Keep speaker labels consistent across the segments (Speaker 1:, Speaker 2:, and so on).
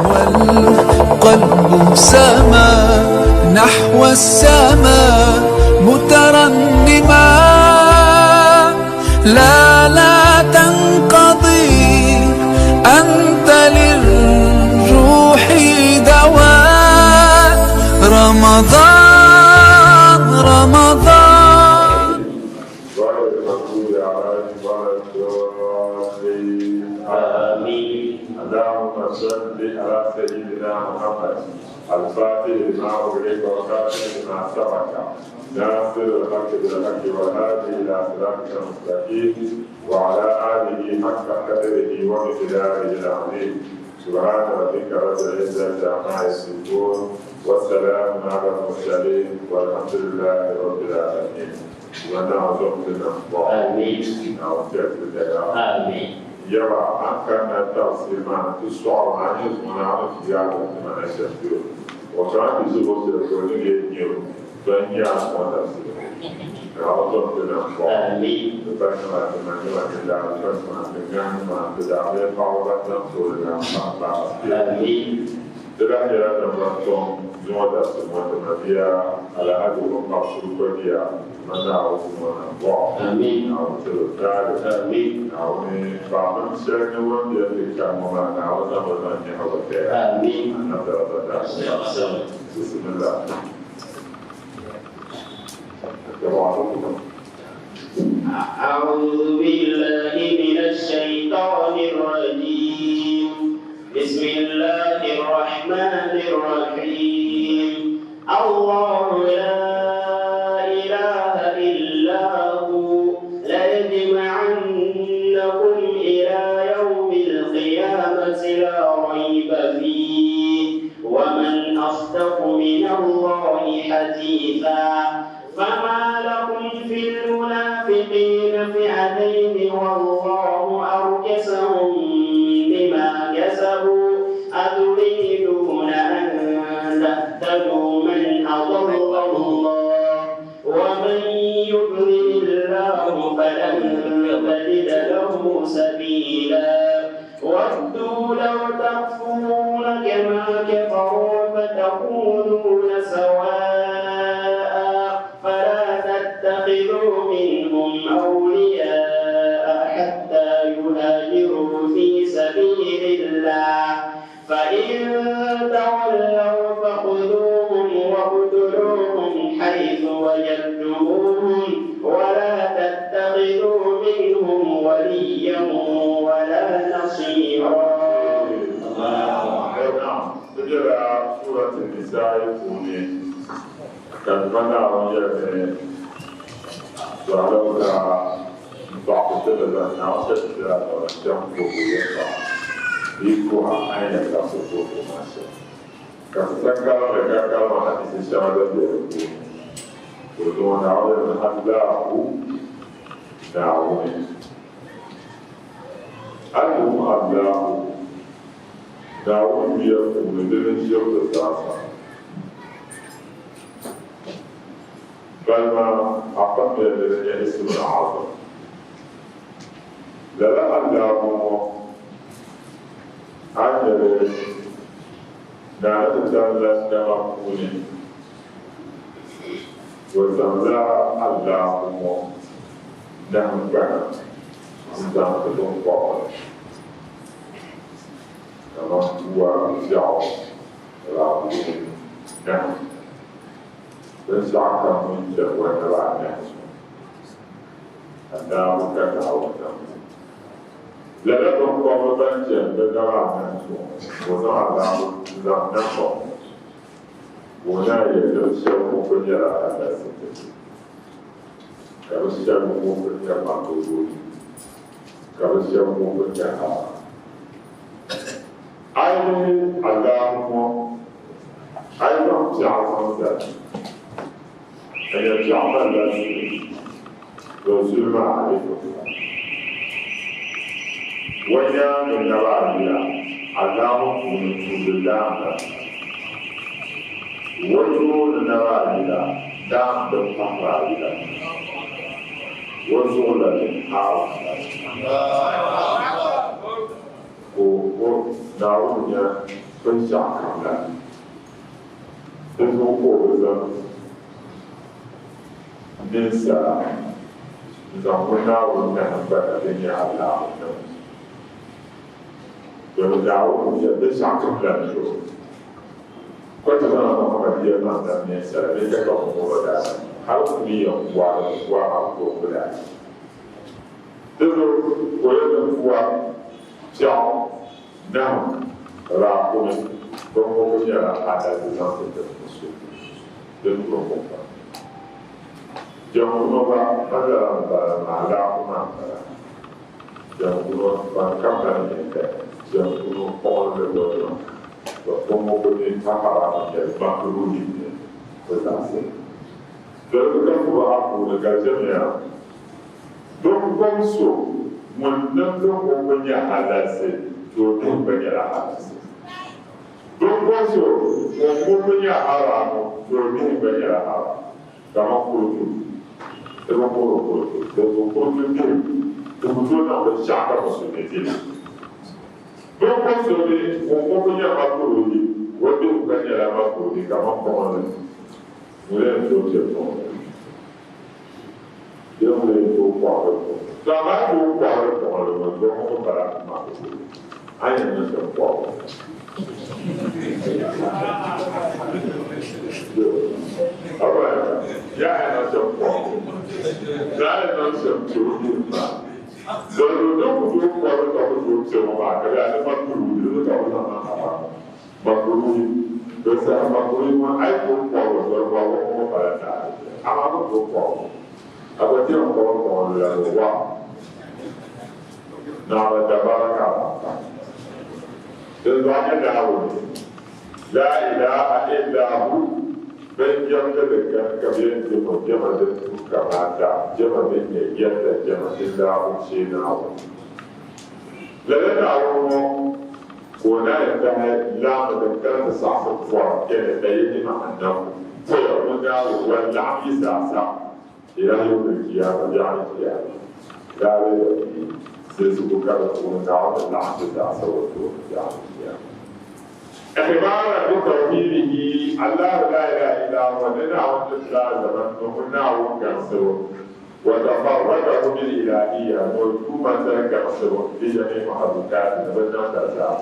Speaker 1: والقلب سما نحو السماء مترنما. لا لا تنقضي، أنت للروح دواء. رمضان رمضان.
Speaker 2: غير المغضوب عليهم ولا الضالين.
Speaker 3: آمين.
Speaker 2: اللهم صل على سيدنا محمد الفاتح لما أغلق والخاتم لما سبق، ناصر الحق بالحق، والهادي إلى صراطك المستقيم، وعلى آله حق قدره ومقداره العظيم. سبحان ربك رب العزة عما يصفون، والسلام على المرسلين، والحمد لله رب العالمين. ونعوذ بالله.
Speaker 3: آمين.
Speaker 2: نعوذ بالله.
Speaker 3: آمين.
Speaker 2: Yawa an kana tafsir ma ti sɔɣu maa nyɛ zuŋɔ na ni ti yaa ti ma na shɛm yo o kana ti zuɣu siri ka o ni yɛ nyɛ o ban nyɛ a sɔŋ tafsir ka o zɔm ti na bɔ.
Speaker 3: آمين.
Speaker 2: Ti ba nima ti ma nima ti daa ti ma ti ŋan nima ti daa bɛ paɣaba ban zaŋ toori na pa pa.
Speaker 3: آمين.
Speaker 2: Ti lahi nyɛla din ban sɔŋ zuŋɔ tafsir ŋɔ ti ma bia Alhaji Umar Sulkodiya ma Naawuni zuŋɔ na bɔ.
Speaker 3: آمين.
Speaker 2: Naawuni ti bi taali.
Speaker 3: آمين.
Speaker 2: Naawuni paɣaba shɛli ni wanda ya ti kari ŋɔ maa, Naawuni zaŋ bi zaŋ nyɛha bi taya.
Speaker 3: آمين.
Speaker 2: Annabi da bismillah. Assalamu alaikum.
Speaker 3: أعوذ بالله من الشيطان الرجيم. بسم الله الرحمن الرحيم. الله لا إله إلا هو، ليجمعنكم إلى يوم القيامة لا ريب فيه، ومن أصدق من الله حديثا. فما لكم في المنافقين فئتين والله أركسهم بما كسبوا، أتريدون أن تهتدوا من أضل الله، ومن يضلل الله فلن تجد له سبيلا. ودوا لو تكفرون كما كفروا فتكونون سواء، فلا تتخذوا منهم أولياء حتى يهاجروا في سبيل الله، فإن تولوا فخذوهم واقتلوهم حيث وجدتموهم، ولا تتخذوا منهم وليا ولا نصيرا.
Speaker 2: Na'am, ti bela Surat Nisa'i puuni ka ti ma Naawuni yɛli ni sɔɣilim ka n-tɔɣisi ti ni zaŋ Naawuni shɛli ti la zaŋ chaŋ puhibu yɛltɔɣa di yi puhi a ni yɛn labisi puhibu maa shɛm. Ka ti san kalimli ka kalima hadisi shɛŋa din be di puuni. To zuŋɔ Naawuni yɛli ni Allahu Naawuni. Allahu Allahu Naawuni yuya puuni dini n-ʒiri di zaasa. Balima a kpammiya ni di nyɛ Ismul Azam. Lala Allahu ŋɔ a ni nyɛ li Naa ni ti tali la nama puuni, o zaŋla Allahu ŋɔ nahingbana n-zaŋ ti biŋkɔbiri kaman bua, piɛɣu, raakuni, nahim. Binshɛɣu kam ŋun chani o naba anahi zuɣu, Allahu ka Naawuni nam li. Lala biŋkɔbiri ban chani bɛ naba anahi zuɣu, ka o zaŋ Allahu n-zaŋ nam ba ŋɔ, ka o naan yɛli ni bɛ shɛba ŋɔ kuli nyɛla Allah sintisi, ka bɛ shɛba ŋɔ kuli nyɛ makhluq, ka bɛ shɛba ŋɔ kuli nyɛ haram. A yi lihi Allahu ŋɔ, a yi zaŋ piɛɣu zaŋ zali, ka nyɛ piɛɣu malila zuli, to zuli maa alifu n-sa. O nyaaŋa naba ayi la, Allahu puuni tuuli daam la n-sa. O tooni naba ayi la, daam din pahiri ayi la n-sa. O zuɣu la ni haaw n-sa. Ko o Naawuni nya binshɛɣu kam la. Dinzuɣu ka o bi zaŋ ninsala n-zaŋ o Naawuni nahingbana din nyɛ alaamunim domin Naawuni nya binshɛɣu kam la zuɣu. Ka ti zaŋ Muhammad yɛlimaŋli nam ninsala bee ka ka ŋun ŋɔ daa hal ku mi yɛn waari waa maa ku tooi kuli a. Di zuɣu ka o yɛli ni pua, piɛɣu, nahim, raakumi, biŋkɔbigu nyɛla adalci zaŋ ti ti ni so din tooi ŋub ba. Jɛŋkuno gba pa lala m-bala maa laaku maa m-bala. Jɛŋkuno ban kam lan yɛn dali jɛŋkuno kpuɣinli lɔdima bɛ biŋkɔbigu ni pa haraam n-nyɛli makruhi n-nyɛli bɛ zaɣisi li. Dolibi ka fubaɣa puuni ka jɛmiya Biŋkom so ŋun niŋdi ŋubbu nyɛ halalisi, to o bihi gba nyɛla halalisi. Biŋkom so ŋun ŋubbu nyɛ haramu, to o bihi gba nyɛla haramu. Kaman kuruchu, ti bi ŋubiri kuruchu, dinzuɣu kuruchu bihi ti ku tooi niŋ binshɛɣu ka musulimi di li. Biŋkom so mi ŋun ŋubbu nyɛ makuruhi, o bihi gba nyɛla makuruhi kaman kpuɣinli. Ŋuni n-tooi chɛ kpuɣinli? Bee ŋuni n-tooi kɔhiri buɣim? To amaa a tooi kɔhiri buɣim li ŋɔ zuɣu ŋɔ bala maa ku tooi a ni yɛn niŋ shɛm kɔhibu. Ya a yɛn niŋ shɛm kɔhibu, ni a yɛn niŋ shɛm ti o bihim maa. Dɔlimi din ku tooi kɔhiri ka ku tooi kpe ŋɔ maa ka bɛ a ni makruhi di ni ka bɛ zaŋ niŋ haramu. Makruhi, Di saha makruhi ŋɔ a yi tooi kɔri o doli kɔrigu ŋɔ pala taali amaa ku tooi kɔri o a gba ti yɛn kɔri kɔŋ la ni wa naɣila dabara ka a baŋ pam. Dinzuɣu a nya Naawuni, laa ilaaha illaa hu, bin jɛmdi li kani ka bɛ yɛn jɛm o jɛma din tuhi kamaata, jɛma din nyɛ yɛlli jɛma illaa hu shee Naawuni. Lala Naawuni ŋɔ Ka o naan yi tahi laamba din kana ti saɣisi pɔri kpɛni la yi ni annahu poya ŋun daa wuhi wa laɣim yi zaasa ila yawmil qiyaama biɛɣuni qiyaama laa rayba fiihi zilisigu ka di puuni Naawuni ni laɣim ti zaasa o tooni biɛɣuni qiyaama. Ikhbaaran bi tawhiidihi Allahu laa ilaaha illaa huwa ni Naawuni ni tila zaman ni ŋun Naawuni gaŋsibu. Wa tafarradahu bil ilaahiyya ni o tuumantali gaɣisibu bi jami'i makhlukaati ni binnamda zaa.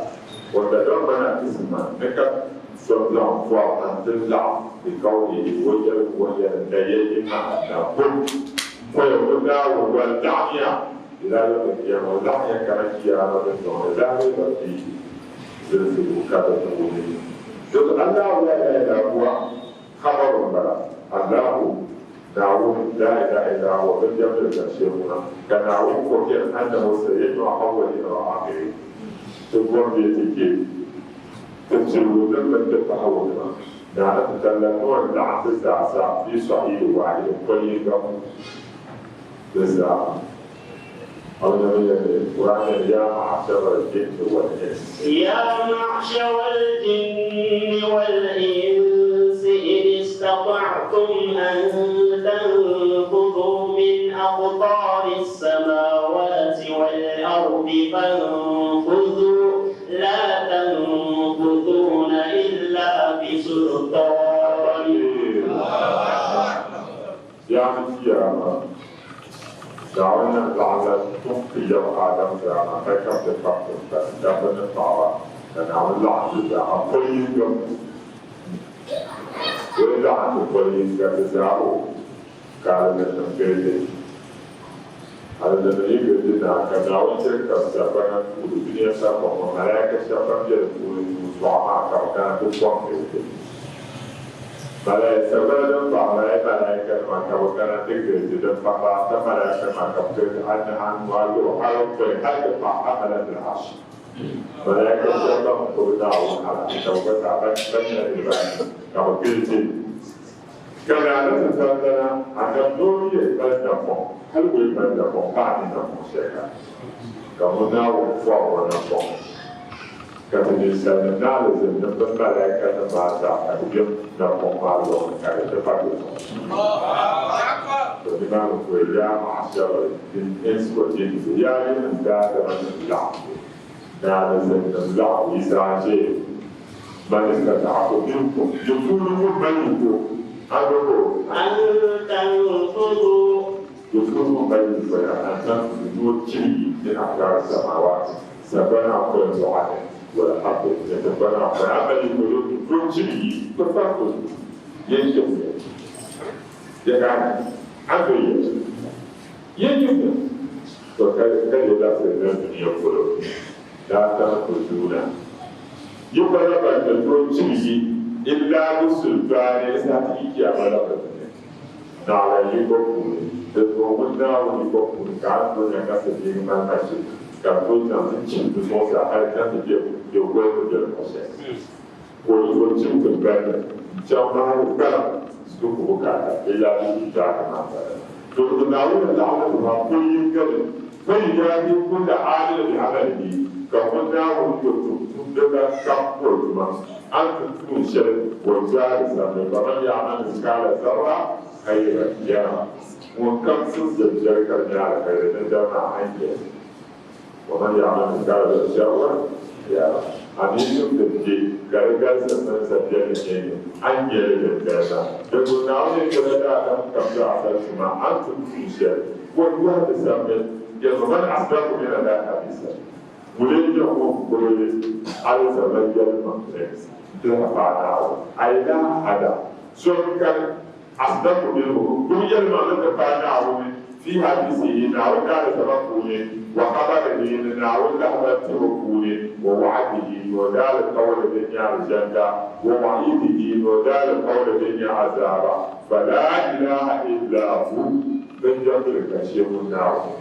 Speaker 2: Wa tadammana isman ni ka so zaŋ pɔri n-ti laɣim bi qawlihi o yɛligu o ni yɛli la yajma'annakum pɔya o Naawuni wa laɣimya ila yawmil qiyama o laɣimya kana chiyaama dundɔŋ ni la rayba fiihi zilisigu ka di puuni. Domi Allahu la ilaha illa huwa Khabar m-bala, Allahu, Naawuni, laa ilaha illaa huwa, bɛ jɛmdili ka shee ŋuna, ka Naawuni ko kpɛri annahu sayajma'u awwalina wa akhirin, ti bɔri bee ti je ti piligu din mini ti pahigunima, Naana ti talla noo n-laɣim ti zaasa fi sa'iidin waahidin pɔi yiŋga di zaa. Abu Nabi yɛli, Qur'an yɛli, Yaa ma'ashara al-jinni wal-ins.
Speaker 3: Yaa ma'shara al-jinni wal-insi in istata'tum an tanfudhu min aqtari as-samawati wal-ardi fanfudhu la tanfudhuna illa bi-sultan.
Speaker 2: Yaɣi chiyaama, Naawuni ni laɣim la tum ti yab Adam zaa maa hali ka bɛ ti kpabi tiŋgbani, dabba ni paɣaba, ka Naawuni laɣim ti zaa ha poli yiŋga puuni. O yi laɣim ti poli yiŋga ti zaa o ka alizannim gili li. Alizannim yi gili ti naai ka Naawuni chɛ ka sagbana tuuli dunia sagbani ŋɔ, malaika shɛba ban be di puuni tuui zuɣu maa ka bɛ kana ti kɔŋ gili ti. Malaika sagbana din pahi malai malaikanima ka bɛ kana ti gili ti, din pahi ata malaikanima ka bɛ gili ti anahi, anu, ayɔbu, ayɔpɔin hali ti pahi hamalatul arsh. Malaika shɛba ban gbubi Naawuni hali ka bɛ gba zaa ban nyɛla niriba anu ka bɛ gili ti. Ka Naa ni ti tandana a nam noo mi yɛn mali napɔŋ hali o yi mali napɔŋ paai ni napɔŋ shɛli ka ka ŋun Naawuni fɔri o napɔŋ. Ka ti ninsalinim ni alizinnim mini malaikanim maa zaa ka ti be napɔŋ maa lɔŋni ka di ti pa bɛ zuɣu. To nimaani pɔi, yaa ma'ashara al-ins wal-jinsi, yaa yinim daadamanim laɣimbu. Ni alizannim laɣim yi zaashee. Man istata'tum minkum, yi puuni ŋun mali yiko, an ko.
Speaker 3: An tanfudu.
Speaker 2: Yi puuni ŋun mali yiko yaa an tanfudu ni o chiri yi min aqtaari samaawaati, sagbana akɔya zuɣa ni, wal ardi, ni tiŋgbana akɔya, a mali yiko ni o chiri yi, to fanfudu, yin chimdi ya gane, an to yɛli, yin chimdi. To ka ka yi labisiri na dunia polo, laa tanfuzuuna, yi pala ban ni tooi chim yi illaa bi sultaani saha ti yi chiyaama labiri ni, naɣila yiko puuni. Di zuɣu ŋun Naawuni yiko puuni ka a ni tooi nya ka sidiiŋ mali maʒini ka di tooi chaŋ ti chim di zuɣusaa hali chaŋ ti kpe bɛ goli ni be luɣ shɛli. Ka o chim tiŋgbani ni n-chaŋ mahali kpalim di ku bukaata illaa bi sultaani maa m-bala. To di Naawuni laɣimli tuma kul yiŋga ni fa yujazi kulla aamilin bi amalihi, ka ŋun Naawuni yo tumtumdiba kam o tuma, a ni tum tuun shɛli o jaali samli, faman ya'mal miskaala zarra khayran yara, ŋun kam siɣisi biɛri ka di nyɛ alikairi ni dama maa a ni nyɛ li. Waman ya'mal miskaala zarra sharran yara, a mi tum din be ka di galisi mini sabiɛli ni nyɛ ni a ni nyɛ li dindali maa. Din ŋun Naawuni ni kpɛla daadam kam zaɣisa tuma, a ni tum tuun shɛli, o yɔhi di samli. Yɛlima, Man asdaqu min Allahi hadiisa, ŋuni n-nyɛ ŋun gbubi alizama yɛlimaŋli n-ti a paai Naawuni? Ay laa ahada, so n-kani. Asdaqu minhu, ŋun yɛlimaŋli ti paai Naawuni, fii hadiisihi, Naawuni daalizama puuni, wa khabarihi, ni Naawuni lahibali tibu puuni, wa wa'adihi, ni o daalikauli din nyɛ Alizanda, wa wa'iidihi, ni o daalikauli din nyɛ azaaba. Falaa ilaaha illaa hu, bɛn jɛmdili ka shee ŋun Naawuni,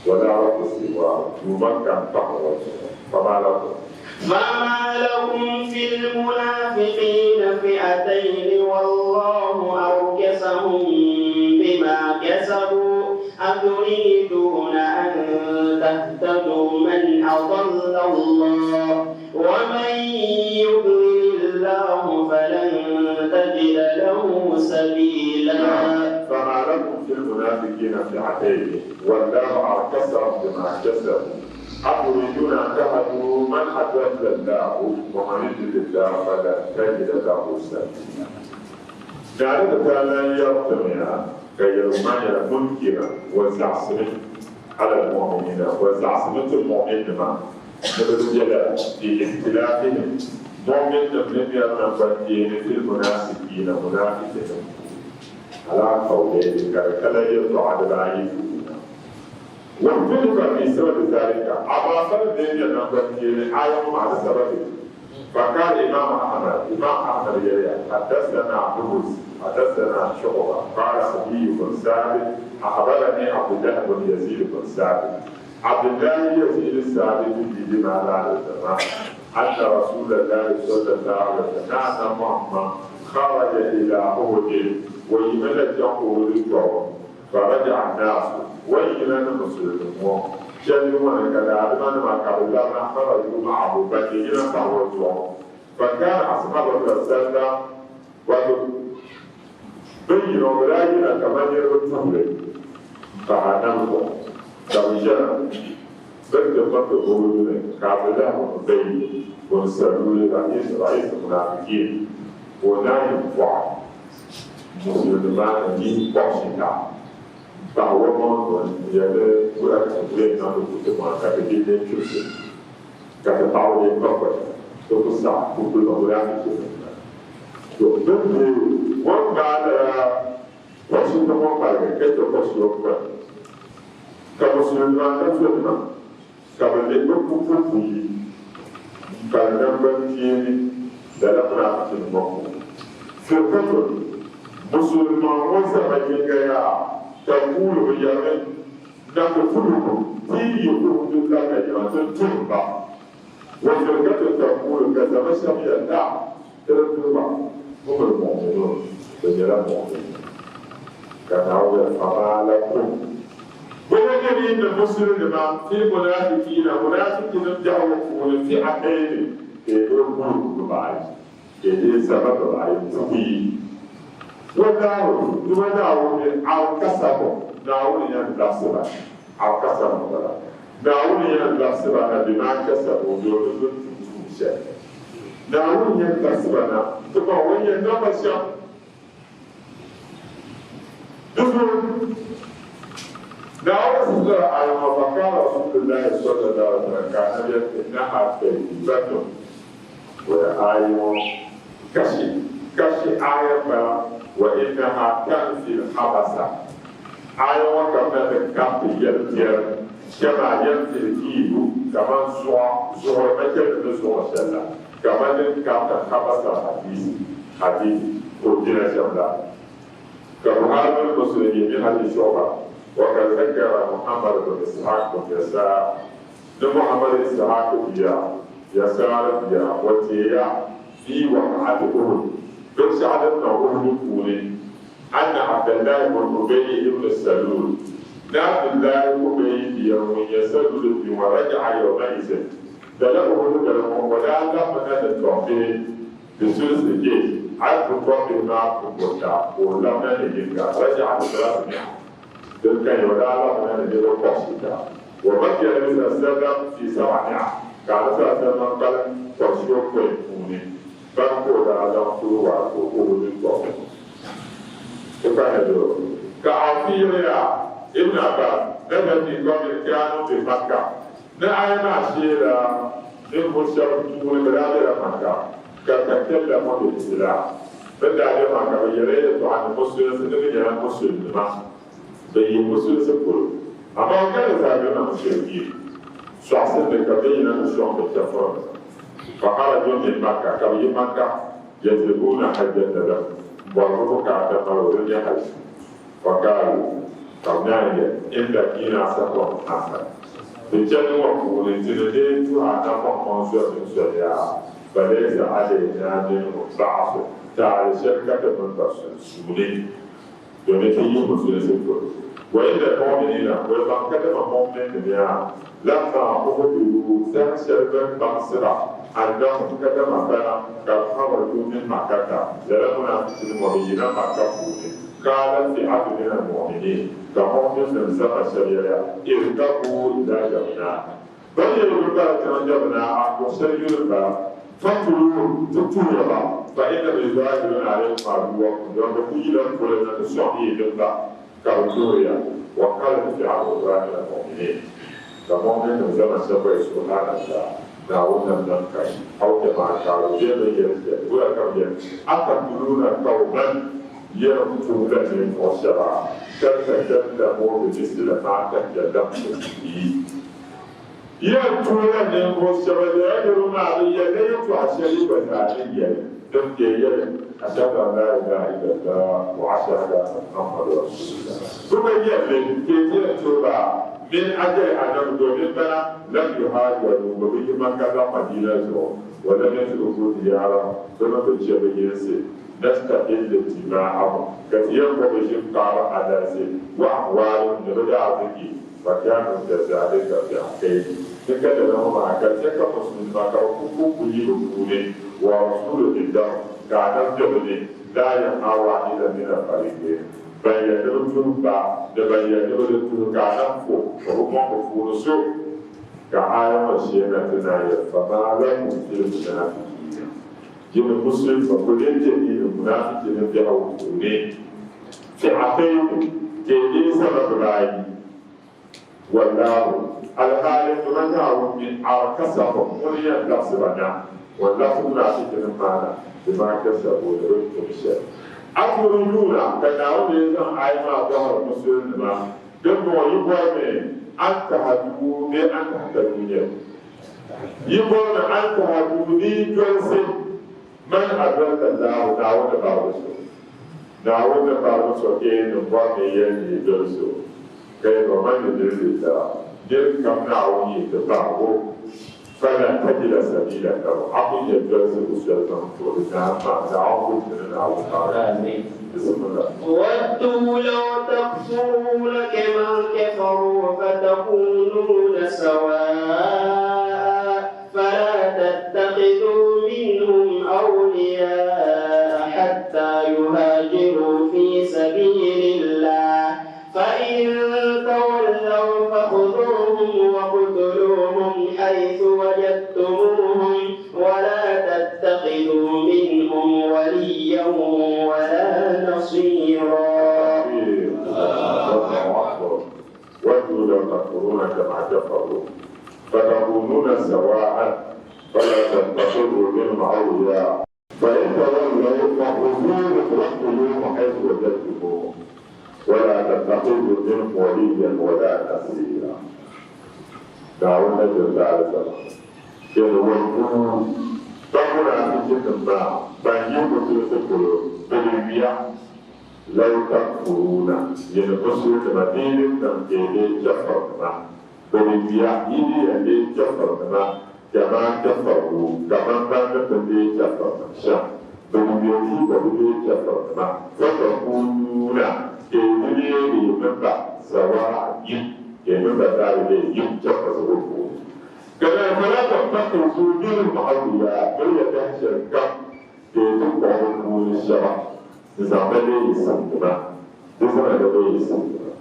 Speaker 2: wa laa rabba siwaahu, Duuma n-kani pahi o zuɣu. Famaa lakum.
Speaker 3: Fama lakum fil munaafiqiina fi'atayni wallaahu arkasahum bimaa kasabuu aturiiduuna an tahtaduu man adalla Allaahu waman yudlilillaahu falan tajida lahu sabiila.
Speaker 2: Fama lakum fil munaafiqiina fi'atayni wallaahu arkasahum bimaa kasabuu Aturiduna an tahduu man adalla Allahu wa man yudlilillahu falan tajida lahu sabila. Naawuni daa lan yɛri timiya ka yɛli ma nyɛla munkira o zaɣisimi ala al-mu'minina o zaɣisimi ti mu'minnima ni bɛ bela fi ikhtilafihim mu'minnim ni ŋmɛri namgbankpeeni fil munafiqiina munaafichinim puuni ala qawlayni ka di kala yɛltɔɣa dibaayi puuni na. Wakhtulifa fi sababi zalika, amaa sababi din nyɛ naŋgbankpeeni aaya ŋɔ maa di sababi. Faqaala Imam Ahmad, Imam Ahmad yɛliya, Haddathana Hurmuz, haddathana Shu'ba, qaala Adiy bun Sabit, akhbarani Abdullah bun Yazid bun Sabit, Abdullah Yazid Sabit bia maa daalizama, anna Rasuulallahi sallallahu alaihi wasallam, ni Annabi Muhammad kharaja ila Uhudin, o yimila chaŋ Uhud tɔbu. Faraja'a an-naasu, wayina ni musulimi ŋɔ chandi ŋɔ ni ka daadimanima ka bɛ labina kharaju ma'ahu ban nyɛ yina pahi o zuɣu. Fakana ashabu Rasulillah sallam wato bɛ ni yino bɛ daa yina kamani niriba tuhili m-pahi Annabi zuɣu ka bɛ ʒɛna bɛ ni ti miriti Uhud ni ka Abdullah bun Ubay bun Salul ra'is munaafiqiin ka o naanyi pɔɣi Musulunima ni yi kɔɣisi ta bahi o maŋ zuɣu n-yɛli ni o yɛn niŋdi kuti maa ka ti di neen chibisi ka ti paɣi o neen kpakɔya ti ku saɣi ku kuli ba o daa ti chɛ ni to bɛ ni o ni gbaai lala kɔɣisi ti ŋɔ kparigi ka chɛ kɔɣisi o kpani ka musulunima ni zonima ka bɛ leei bɛ pupu puyi m-pali namgbankpeeni lala munaafichinim ŋɔ puuni. Firqatun, Musulima ŋɔ zama yiŋga yaa, taquulu bɛ yɛrimi, Naqtuluhum, ti yi yi Uhudu labina yiŋa, ti tuhim ba. Wa firqatun taquulu, ka zama shɛba yɛli, La, ti di tuhi ba, humul mu'minuun, bɛ nyɛla mu'minnim. Ka Naawuni yɛli, Famaa lakum. Bɛ na nyɛ ni ni Musulinima fil munaafiqiina, munaafichinim biɛhigu puuni, fi'atayni, ka yi leei gurupu bibaayi, ka yi leei zama bibaayi, pukuyi. Wallaahu, duma Naawuni mi, arkasahum, Naawuni yɛn labisi ba, arkasahum m-bala. Naawuni yɛn labisi ba na bima kasabu domin bɛ ni tum tuun shɛli. Naawuni yɛn labisi ba na nti bɔhi o ni yɛn niŋ ba shɛm. Di zuɣu Naawuni siɣisila aaya ŋɔ, Faqaala Rasuulullaahi sallallaahu alaihi wasallam, ka Anabi yɛli, Innaha tayyibatun, Waya aaya ŋɔ kashi kashi aaya m-bala, wa innaha tanfil habasa, aaya ŋɔ kamina ti kariti yɛl'biɛri kama yanfil kiilu, kaman zuɣa zuɣuri machɛli ni zuɣuri shɛli la, kaman din kariti habasa hadisi, hadith, o jina shɛm la. Ka Buhari mini Muslim yi min hadith Shu'ba, wa kad zakara Muhammad bin Ishaq bin Yasar, ni Muhammad Ishaq bia, Yasar bia, o teeya fi waqa'ati Uhud, binshɛɣu din niŋ Uhudu puuni, anna Abdallahi bun Ubayy ibn Salul, ni Abdullahi Ubayy bia ŋun nyɛ Salul bia ŋɔ raja'a yawma'izin, lala Uhudu dali ŋɔ o daa labimi na ni tɔbbihi Di sulinsi jeish a yi pun tɔbbihi maa pun ta ka o labina ni yiŋga, raja'a bi salaasi mi'a, din ka nyɛ o daa labina ni niriba kɔbisita, wa baqiya Nabi sallallahu alayhi wa sallam fi sab'a mi'a, ka Anabi sallallahu alayhi wa sallam kpalim kɔbisiyopɔin puuni ban ka o daa zaŋ tuhi waato Uhud tɔbu. Ti ka ni doro. Ka Awfi yɛliya, Ibn Abbas, nazala fi qawmin kaanu bi Makkah, Ni aya maa sheela ninvuɣ shɛb tuuni bɛ daa bela Makka, ka takallamu bil Islam. Bɛ ni daa be Makka bɛ yɛla yɛltɔɣa ni Musulinsi ni bɛ nyɛla Musulinima, bɛ yi Musulinsi polo. Amaa o kana zaa bɛ maŋ shiriki sɔɣisindi ka bɛ yina ti sɔŋ bɛ chɛfurinima. Fa kharaju min Makka, ka bɛ yi Makka, yatlubuuna hajjata lahum, m-bɔri bɛ bukaata malibu din nyɛ hajj. Faqaalu, ka bɛ naan yɛli, In laqiinaa safran hasan, Di chandi ŋɔ puuni ti ni lee tuhi a napɔŋkɔŋ zoli mini soli yaa, falaysa alaynaa minhu ba'su, taali shɛli ka ti mini ba sunsuuni, domin ti yi musulinsi polo. Wa inna al-mu'miniina, bɛ baŋ kadama mu'minnim yaa, lamma ukhbiru, saha shɛli bɛ ni baŋsi ba, annahum kadama bana kad kharaju min Makkata, lala munaafichinim ŋɔ bɛ yina Makka puuni. Qaala fi'atu min al-mu'minin, ka mu'minnim zama shɛba yɛliya, Irkabuu ila Jabnaa, Ban yɛli bɛ bara chaŋ Jabnaa a luɣ shɛli yuli m-bala, faqtuluuhum, ti tuhiya ba, fa innahum yuzaahiruuna alaykum aduwwakum, domi bɛ ku yila polo na ti sɔŋ yi dimba ka bɛ tuhiri ya. Wa qaalat fi'atu ukhraa min al-mu'minin, ka mu'minnim zama shɛba gba yɛli, Subhaanallah, Naawuni nam nam kasi, aw kamaa qaalu, bee bɛ ni yɛli shɛli, wula ka bɛ yɛli, Ataqtuluuna qawman Yɛm puhila ninvuɣ shɛba ka takallamu bi misli maa takallamtum bihi. Yɛm puhila ninvuɣ shɛba lala niriba maa bi yɛlila yɛtɔɣ shɛli yi gba zaa ni yɛli din be yɛli, Ashhadu an laa ilaaha illallah wa ashhadu anna Muhammadu rasuulullah. Bɛ gba yɛli li ka ti yɛn tuhi ba min ajali annahum domin bana lam yuhaajiru bɛ bi yi Makka zaŋ Madina zuɣu wa lam yatruku diyarahum bɛ mi bi chɛ bɛ yinsi. Nastahillu dimaa'ahum, ka ti yɛn bo bɛ ʒim paɣiba alalisi, wa amwaalihim, ni bɛ daaziki, fa kaanu kazaalika fi'atayn. Ni ka lala ŋɔ maa ka chɛ ka Musulinima ka bɛ ku ku ku yi bɛ puuni, wa rasuulu indahum, ka Anabi be bɛ ni, laa yanha waahidan min al-fariqayn, ban yɛli ni bɛ tuhi ba, ni ban yɛli ni bɛ di tuhi, ka Anabi fo ka bɛ mɔŋ bɛ puuni so. Ka aaya ŋɔ sheei na ti naan yɛli, Famaa lakum fil munaafiqiina. Yi ni Muslim ba ku lee je yi ni munafiki ni biɛhigu puuni fi'atayni teelee zama bibaayi. Wallahu, alhaali nima Naawuni mi arkasahum ŋuni yɛn labisi ba na, o ni labisi munafikinim maa na bima kasabu ni bɛ ni tum shɛli. Aturiduuna, ka Naawuni lee zaŋ aaya maa bɔhiri Musulinima, Dimbɔŋɔ yi bɔrimi an tahaduu bee an tahtaduu nyɛ? Yi bɔri ni a ni tɔha duu ni yi dolisi man adalla Allahu, Naawuni ni barigi so. Naawuni ni barigi so ee ni bɔri ni yi yɛli ni yi dolisi o. Ka yɛli ba, Man yudlilillah, nir kam Naawuni yi ti barig o, falan tajida sabiila lahu, a ku nya dolisigu soli zaŋ ti o di naai maa, Naawuni ku ti ni Naawuni barigi. Bismillah.
Speaker 3: Waddu law takfuruuna kamaa kafaruu fatakuunuuna sawaa'a falaa tattakhiduu minhum awliyaa'a hattaa yuhaajiruu fii sabiilillaah fa in tawallaw fakhuduuhum waqtuluuhum. ولا نصيرا.
Speaker 2: ودوا لو تكفرون كما كفروا فتكونون سواء فلا تتخذوا منهم أولياء فإن تولوا فخذوهم واقتلوهم حيث وجدتموهم ولا تتخذوا منهم وليا ولا نصيرا. Naawuni na diri alizama yɛli waduu ban munaafichinim maa ban yi musulinsi polo bɛ di yuya law takfuruuna yini musulinima di yi di niŋ ka yi leei chɛfurinima bɛ di yuya yi di yɛn leei chɛfurinima kaman kafaru kaman ban ni pun leei chɛfurinim shɛm bɛ di yuya ti yi gba bi leei chɛfurinima fatakunuuna ka yi di leei yi mini ba sawaa yim ka yi mini ba zaa di leei yim chɛfurisigu puuni. Ka naan fala tattakhidhu minhum awliya miriya dahin shɛli kam ka yi ti kpuɣi bɛ puuni shɛba n-zaŋ ba leei yi simdima, di zaŋya ba leei yi simdima.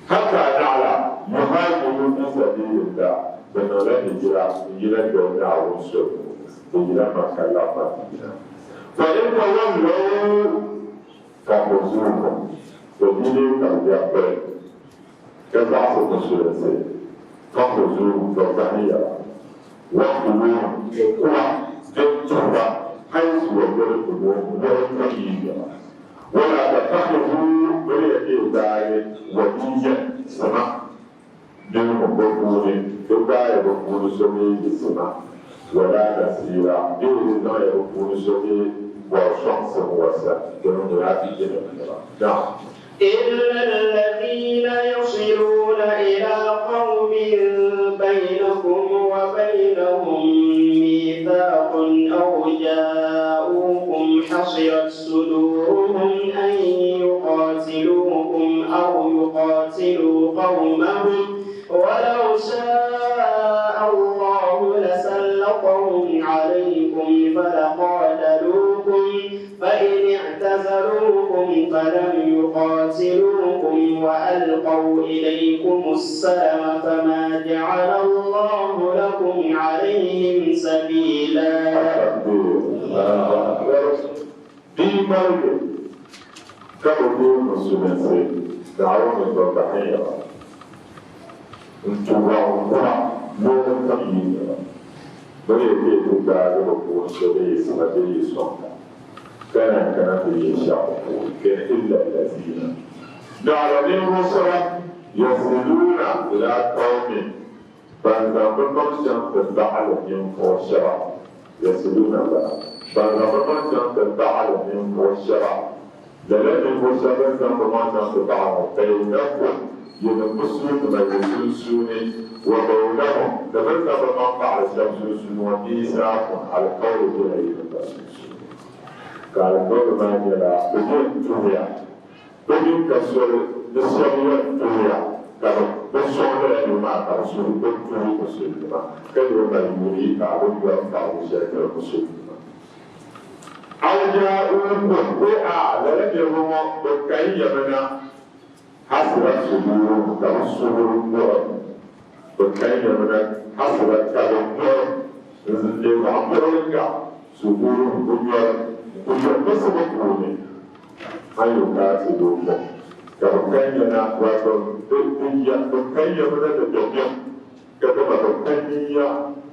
Speaker 2: Hatta naɣila yuhaajiru fi sabilillah, bɛ niŋla hijira n-yina doli Naawuni soli puuni, bɛ yila Makka labi Madina. Fa in tawallaw fakhuzuuhum, bɛ di leei ka bɛ lɛbi biri ka zaɣisi musulinsi, fakhuzuuhum, tɔ gbahiya ba, waqtuluuhum, n-ku ba din tuhi ba, haythu wajadtumuuhum, luɣili kam yi nya ba. Wala tattakhidhu miriya ka yi gbaai waliyyan sima minhum bɛ puuni, di gbaaya bɛ puuni so mi yi sima, wala nasiira bee di zaŋya bɛ puuni so mi bɔri sɔŋsim wasa bɛ ni munaafichinim nima. Naam.
Speaker 3: Illa alladhina yasiluna ila qawmin baynakum wa baynahum mithaqun aw ja'ukum hasirat suduruhum an yuqatilukum aw yuqatilu qawmahum walaw sha'a Allahu lasallatahum alaykum falaqatalukum فإن اعتزلوكم فلم يقاتلوكم وألقوا إليكم السلم فما جعل الله لكم عليهم سبيلا.
Speaker 2: Di ŋmaligi ka bɛ deei musulinsi Naawuni ni bahiya ba n-tu ba n-kura luɣili kam yi nya ba. Bɛ ni yɛn ti gbaagi bɛ puuni so bee yi sima bee yi sɔŋ ba, ka naan kana ti yi shɛɣu puuni, bɛ illa allazina naɣila ninvuɣ shɛba yasiluuna ilaa qawmin ban zaŋ bɛ maŋ chaŋ ti baɣili ninvuɣ shɛba, yasiluuna bala, ban zaŋ bɛ maŋ chaŋ ti baɣili ninvuɣ shɛba. Lala ninvuɣ shɛba bɛn zaŋ bɛ maŋ chaŋ ti baɣa ŋɔ, bainakum, yinim Musulinima yi sunsuuni, wa bainahum, ni bɛ ni zaŋ bɛ maŋ baɣili shɛba sunsuuni ŋɔ, miisaakun, alikauli bela yi mini ba sunsuuni. Ka alikauli maa nyɛla, bɛ yɛn tuhiya, bɛ mini ka soli ni shɛba yɛn tuhiya, ka bɛ sɔŋ lala niriba maa ka bɛ suhu bɛ tuhi Musulinima, ka yi bi mali yuuni yi paai bɛ ni yɔri farigu shɛli tiri Musulinima. Aw jaa'ukum bee a lala niriba ŋɔ bɛ kayi ya mi na hasirat suduuruhum ka bɛ suhuri muɣim, bɛ kayi ya mi na hasirat ka bɛ muɣim n-leei zaɣ muɣiliŋga suduuruhum bɛ nyɔri n-kuli yɛn miɣisibu puuni an yuqaatiluukum ka bɛ kayi ya na wato bɛ kayi ya mi na ni dabiɛm. Ka dama bɛ ka niya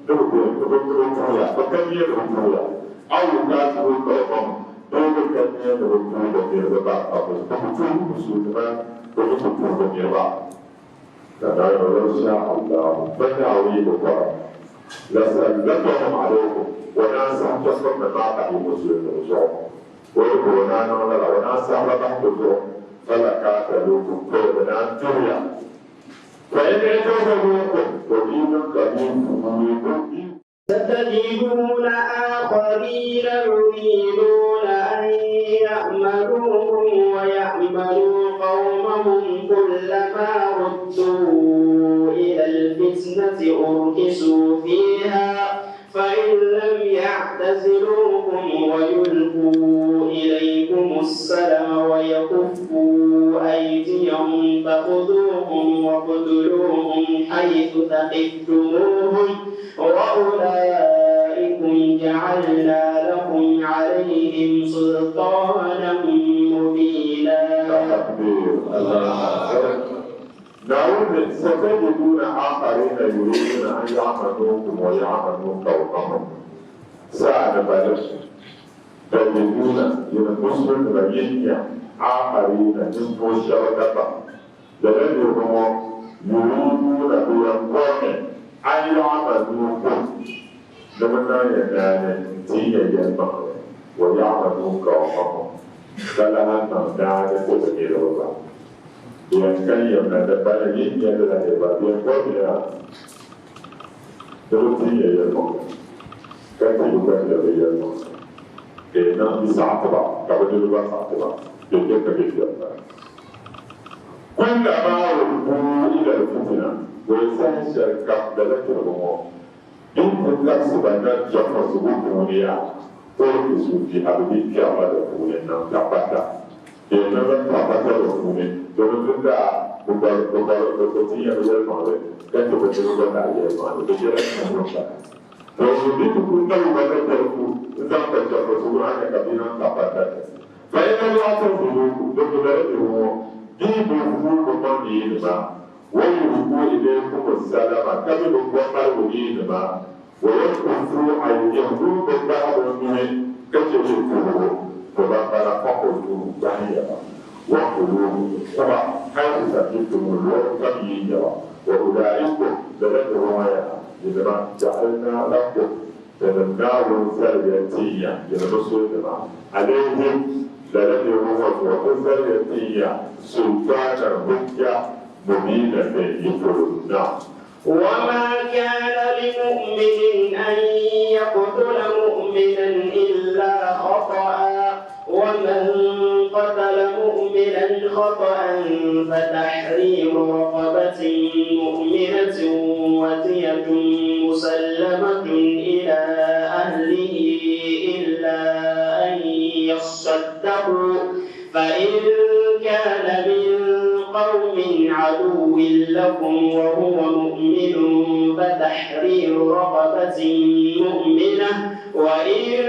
Speaker 2: ni bɛ tuhi ya, bɛ ka niya ni bɛ tuhi ya, aw yuqaatilu qawmahum, bee bɛ ka niya ni bɛ tuhi bɛ niriba ba, ka bɛ bɛ tuhi Musulinima, bɛ mi ku tuhi bɛ niriba. Ka Naawuni walaw sha'a Allahu, bɛ Naawuni yi bi bɔra, lasallatahum alaykum, o naan sahi chɛfurinim maa bahi yi Musulinima zuɣu, o yi bɔri o naan niŋ lala, o naan sahi ba bahi bɛ zuɣu, falaqaatalukum, ka bɛ naan tuhi ya.
Speaker 3: ستجدون آخرين يريدون أن يأمنوكم ويأمنوا قومهم كلما ردوا إلى الفتنة أركسوا فيها فإن لم يعتزلوكم ويلقوا إليكم السلم ويكفوا أيديهم فخذوهم واقتلوهم حيث ثقفتموهم وأولئكم جعلنا لكم عليهم. عليهم سلطانا مبينا.
Speaker 2: تكبير. نعود ستجدون آخرين يريدون أن يعملوكم ويعملوا قومهم سعد بلش تجدون المسلم بينيا آخرين من شركة لنجدهم يريدون بينقوم أن يعملوكم لمن ينال تيجي ويعملوا قومهم فلها نعم تبني Yang kan yang nak dapat lagi, yang adalah hebat. Yang kau ni lah. Terus dia yang kau. Kan dia bukan dia yang kau. Eh, nak bisa apa? Kalau dia bukan apa? Dia dia kerja dia. Kullama ruddu ila al-fitna wa yasanshar dalam terbuka. In kunna sebanyak jumlah subuh dunia, terus di habis kiamat dunia nak dapat dah. Yang nak dapat dah dunia. Domin tun da bubarutun ya biyar mare kan to bace ba da ya ma da ya ra kan ba to ni ku kun da ba da ta ku zan ka ta ko su an ka bi nan ka ba ta fa ina ya ta ku do do da ro di bu ku ko ba ni ni ba wa yu ku ile ku ko salama ka bi ko ba ro ni ni ba wa yakufu ayyuhu bi ba'd min kace ku ko ba ba ko ko ba ya ba وقلوب طبعا حيث سجدتم الوقت وأولئكم لدى الرواية لما جعلنا لكم لنمنعوا سريتية لنبصوا لما عليهم لدى الرواية وسريتية سلطانا حجة مبينة يقولون.
Speaker 3: وما كان لمؤمن أن يقتل مؤمنا إلا خطأ ومن قتل مؤمنا خطأ فتحرير رقبة مؤمنة ودية مسلمة إلى أهله إلا أن يصدقوا فإن كان من قوم عدو لكم وهو مؤمن فتحرير رقبة مؤمنة وإن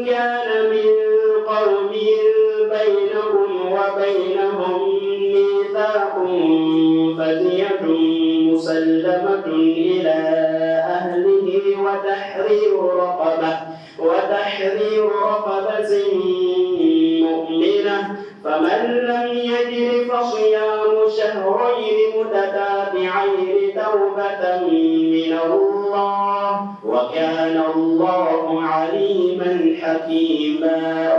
Speaker 3: كان من قوم بينكم وبينهم ميثاق فدية مسلمة إلى أهله وتحرير رقبة مؤمنة فمن لم يجد فصيام شهرين متتابعين توبة من الله وكان الله عليما حكيما.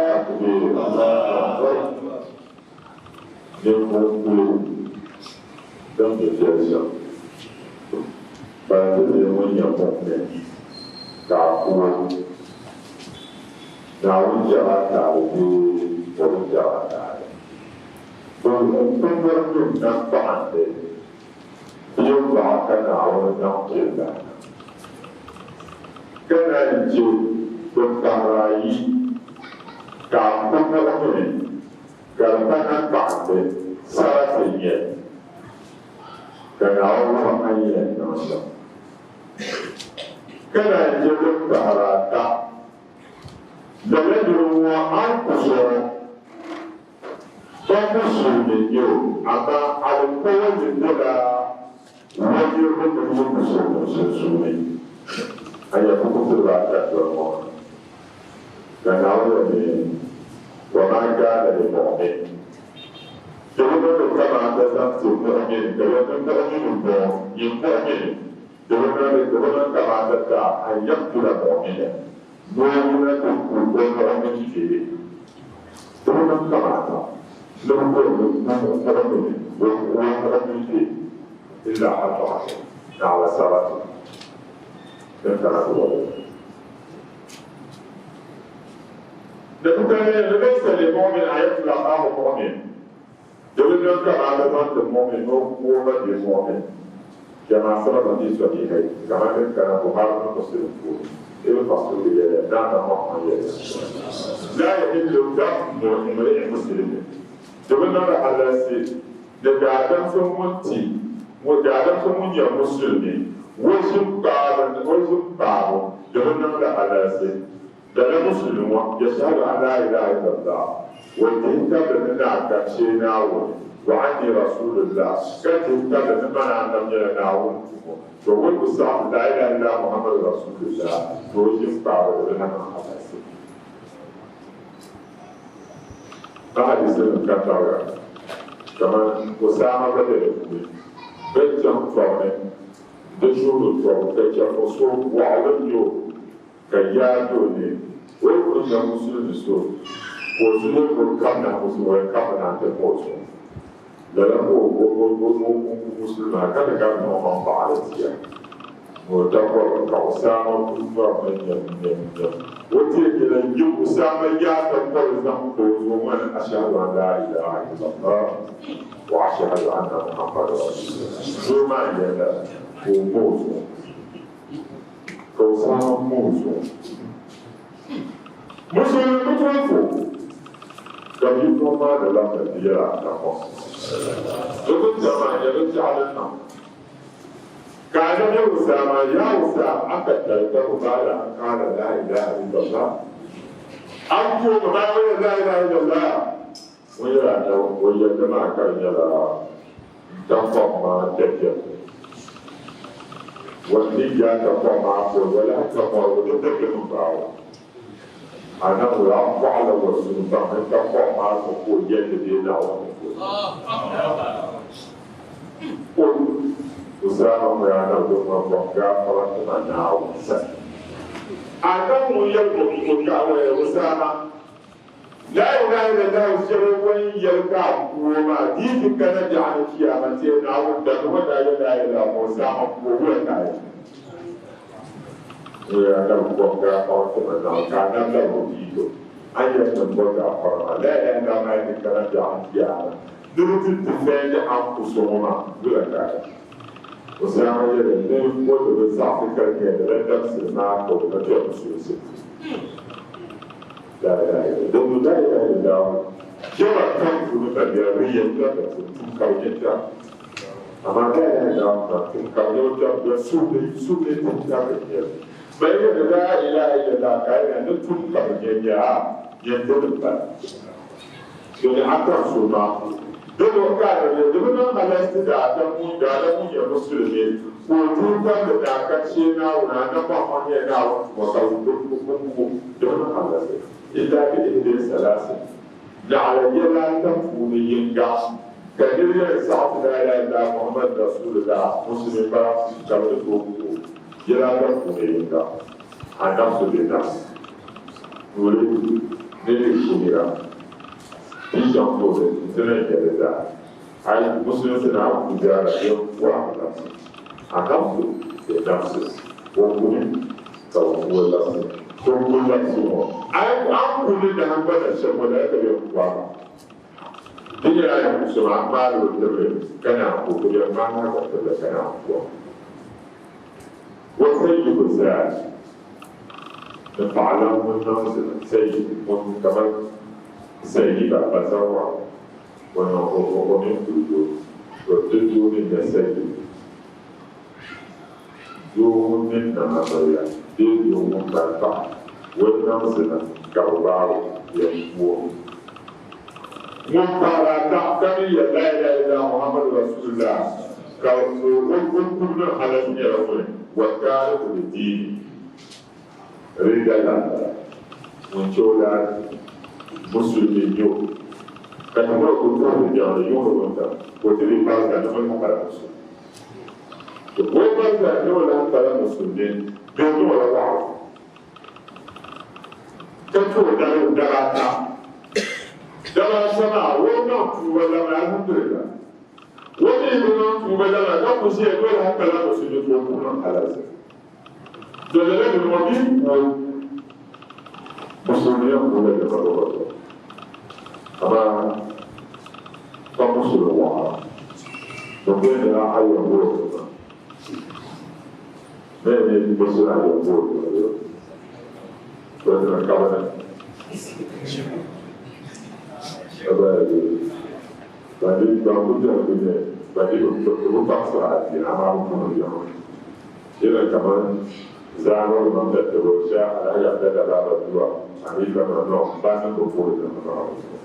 Speaker 2: لا يحل دم امرئ مسلم domin na halarci da gadan sun munti mu gadan sun mun ya musulmi wasu babu wasu babu domin na halarci Lala musulimi ŋɔ, yashhadu an laa ilaaha illallah, o dihi tabili ni naa ka shee Naawuni, wa anni rasuulullah, ka dihi tabili ni mana Annabi nyɛla Naawuni tumo, to o yi ku saɣisi laa ilaaha illallah Muhammadu rasuulullah, to o ʒim paagi di bi lahi niŋ halasi. Ka hadiisinim ka tariga kaman Osama gba be di puuni, bɛ ni chaŋ tɔbu ni nti ʒuuri tɔbu ka chɛ o so waɣilim nyɛ o ka yaa ti o ni o yi kuli nya musulimi so ka o zuliya kuli kabina musulimi o yɛn kabina nti pa o zuɣu. Lala ka o ku musulimi maa ka ti ka niŋ o maŋ baɣili tia ni o takɔbi ka Usama kuli nyɔrimi nyam nyam nyam. O teei nyɛla yi Usama yaa takɔbi zaŋ pa o zuɣu ŋɔ ni ashahadu an laa ilaaha illallah wa ashahadu anna Muhammadu rasulullah. Doo maa n-yɛli lala ka o ŋma o zuɣu. Ka Usama ŋma o zuɣu. Musulimi bi tooi fo ka bia fo maa ni labina ti yɛli a napɔŋ. Di bi chama n-nyɛ di biɛɣu ni niŋ. Ka a nabi Usama, Yaa Usama, a ka talitahu ba'da an qala laa ilaaha illallah? A bi tooi mi bayan o yɛli laa ilaaha illallah? Ŋun yɛli a nabi, o yɛlli maa ka di nyɛla n-taŋkpaɣu maa dabiɛm. Wani ni yaa taŋkpaɣu maa pɔi, o lahi ka mɔrigu di dabiɛm m-baai o. A na o lahi bɔɣila o zuɣu baŋ ni taŋkpaɣu maa zuɣu ka o yɛlli bee Naawuni ni boli. Qul, Usama ŋun yaa nabi din ŋɔ bɔŋ gaafara ti ma Naawuni sani. A nabi ŋun yɛli o ka Usama, Laa ilaha illallahu shɛli o ni yɛli ka a ku o maa di yi ti kana biɛɣuni chiyaama ti yɛli Naawuni dandi o daa yɛli laa ilaha illallah ka o saɣim ku o wula ka a yɛn niŋ? Ŋun yɛn labi bɔŋ gaafara ti ma Naawuni ka a nam labi o bia to a ni yɛn niŋ bɔ gaafara maa laa ilaha illallah maa yi ti kana biɛɣuni chiyaama ni di ti difɛndi a ni ku so ŋɔ maa wula ka a yɛn niŋ? O saɣim yɛli ni o ti bi zaɣisi ka nyɛ ni lala dabisili maa ka o na kpɛri musulinsi. Domin la ilaha illallah jɛma kam puuni ka bɛ di yɛn kpɛri ka tum ka bɛ nyɛ kpɛri amaa la ilaha illallah maa tum ka bɛ nyɛ kpɛri bɛ suhuri suhuri tum ka bɛ nyɛ ban yɛli la ilaha illallah ka yɛli ni tum ka bɛ nyɛ nyɛ a yɛn dini bala domin a kan so maa domin ka a di bi niŋ halasti daadam ŋun daadam ŋun nyɛ musulimi ka o tuun tamdi daa ka chɛ Naawuni Annabi Muhammad nyɛla Naawuni tuma ka bi ku di bi niŋ halasti illa bi ihdi salasin naɣila yɛla ata puuni yinga ka niri yɛn saɣi ti la ilaha illallah Muhammad rasulullah musulimi bala ka bi ni tooi ku o yɛla ata puuni yinga an-nafsu bin-nafs tuuli ni di ku nira di chaŋ tooni nti ni nyɛ di zaa. A yi musulinsi ni a ku jaara bee n-ku a labisi, a nafsu bee nafsi, o kumi ka o ku o labisi. So n-ku labisi ŋɔ, a yi a ni ku ni nahingbana shɛm ŋɔ lala ka bɛ yɛn ku a maa. Di nyɛla a yɛn ku so maa, a maali o tibili ka naan ku o, ka bɛ yɛn maai a gba tibili ka naan ku a. Wa sayyibu zaani, ni paɣalan ŋun niŋ zina, sayyib, ŋun kaman sayyiba, bazawara. O niŋ o o mini o doo, to di doo mi n-nyɛ Sayidu. Doo ŋun mini niŋ amiliya bee doo ŋun mali paɣa, o yi niŋ zina ka bɛ gbaag o, bɛ yɛn ku o mi. Ŋun pahiri ata ka mi yɛli laa ilaha illallah Muhammadu Rasulullah ka o o kubu niŋ halachi nyɛla ŋuni? Wa taariku li diini. Ridda la m-bala. Ŋun chɛ o laati, musulimi n-nyɛ o, ka ti bɔri ka o tuhiri jiŋli yuŋ ni wuntaŋ, ka o ti bi barika ni o lahi pala musulimi. To o yi barika ni o lahi pala musulimi bee o niŋ o la waɣibu ka ti o dari daba ata. Daba ata maa o yi niŋ tuuba labina alhamdulillah. O mi yi bi niŋ tuuba labina ka ku ʒiya ni o lahi pala musulimi ka o ku niŋ halali. Lala ni ŋɔ bɛ ku musulimi yɛn ku la jɛma lɔba zuɣu amaa ka musulimi waɣa bɛ ku yɛn nyɛla a yɛn bo o maa mɛ ni musulimi a yɛn bo o maa president cabinet ban di ban ku bɛni ku nyɛ ban di bi kpaŋsiri adiini amaa bi puhiri jiŋli. Yɛla kaman Zaa ŋɔ bi niŋ tatabo shɛhi Alhaji Abdallah Baba Dua Hanifa Mamnɔɣu m ba niŋ bi puhi niŋ maa o zuɣu.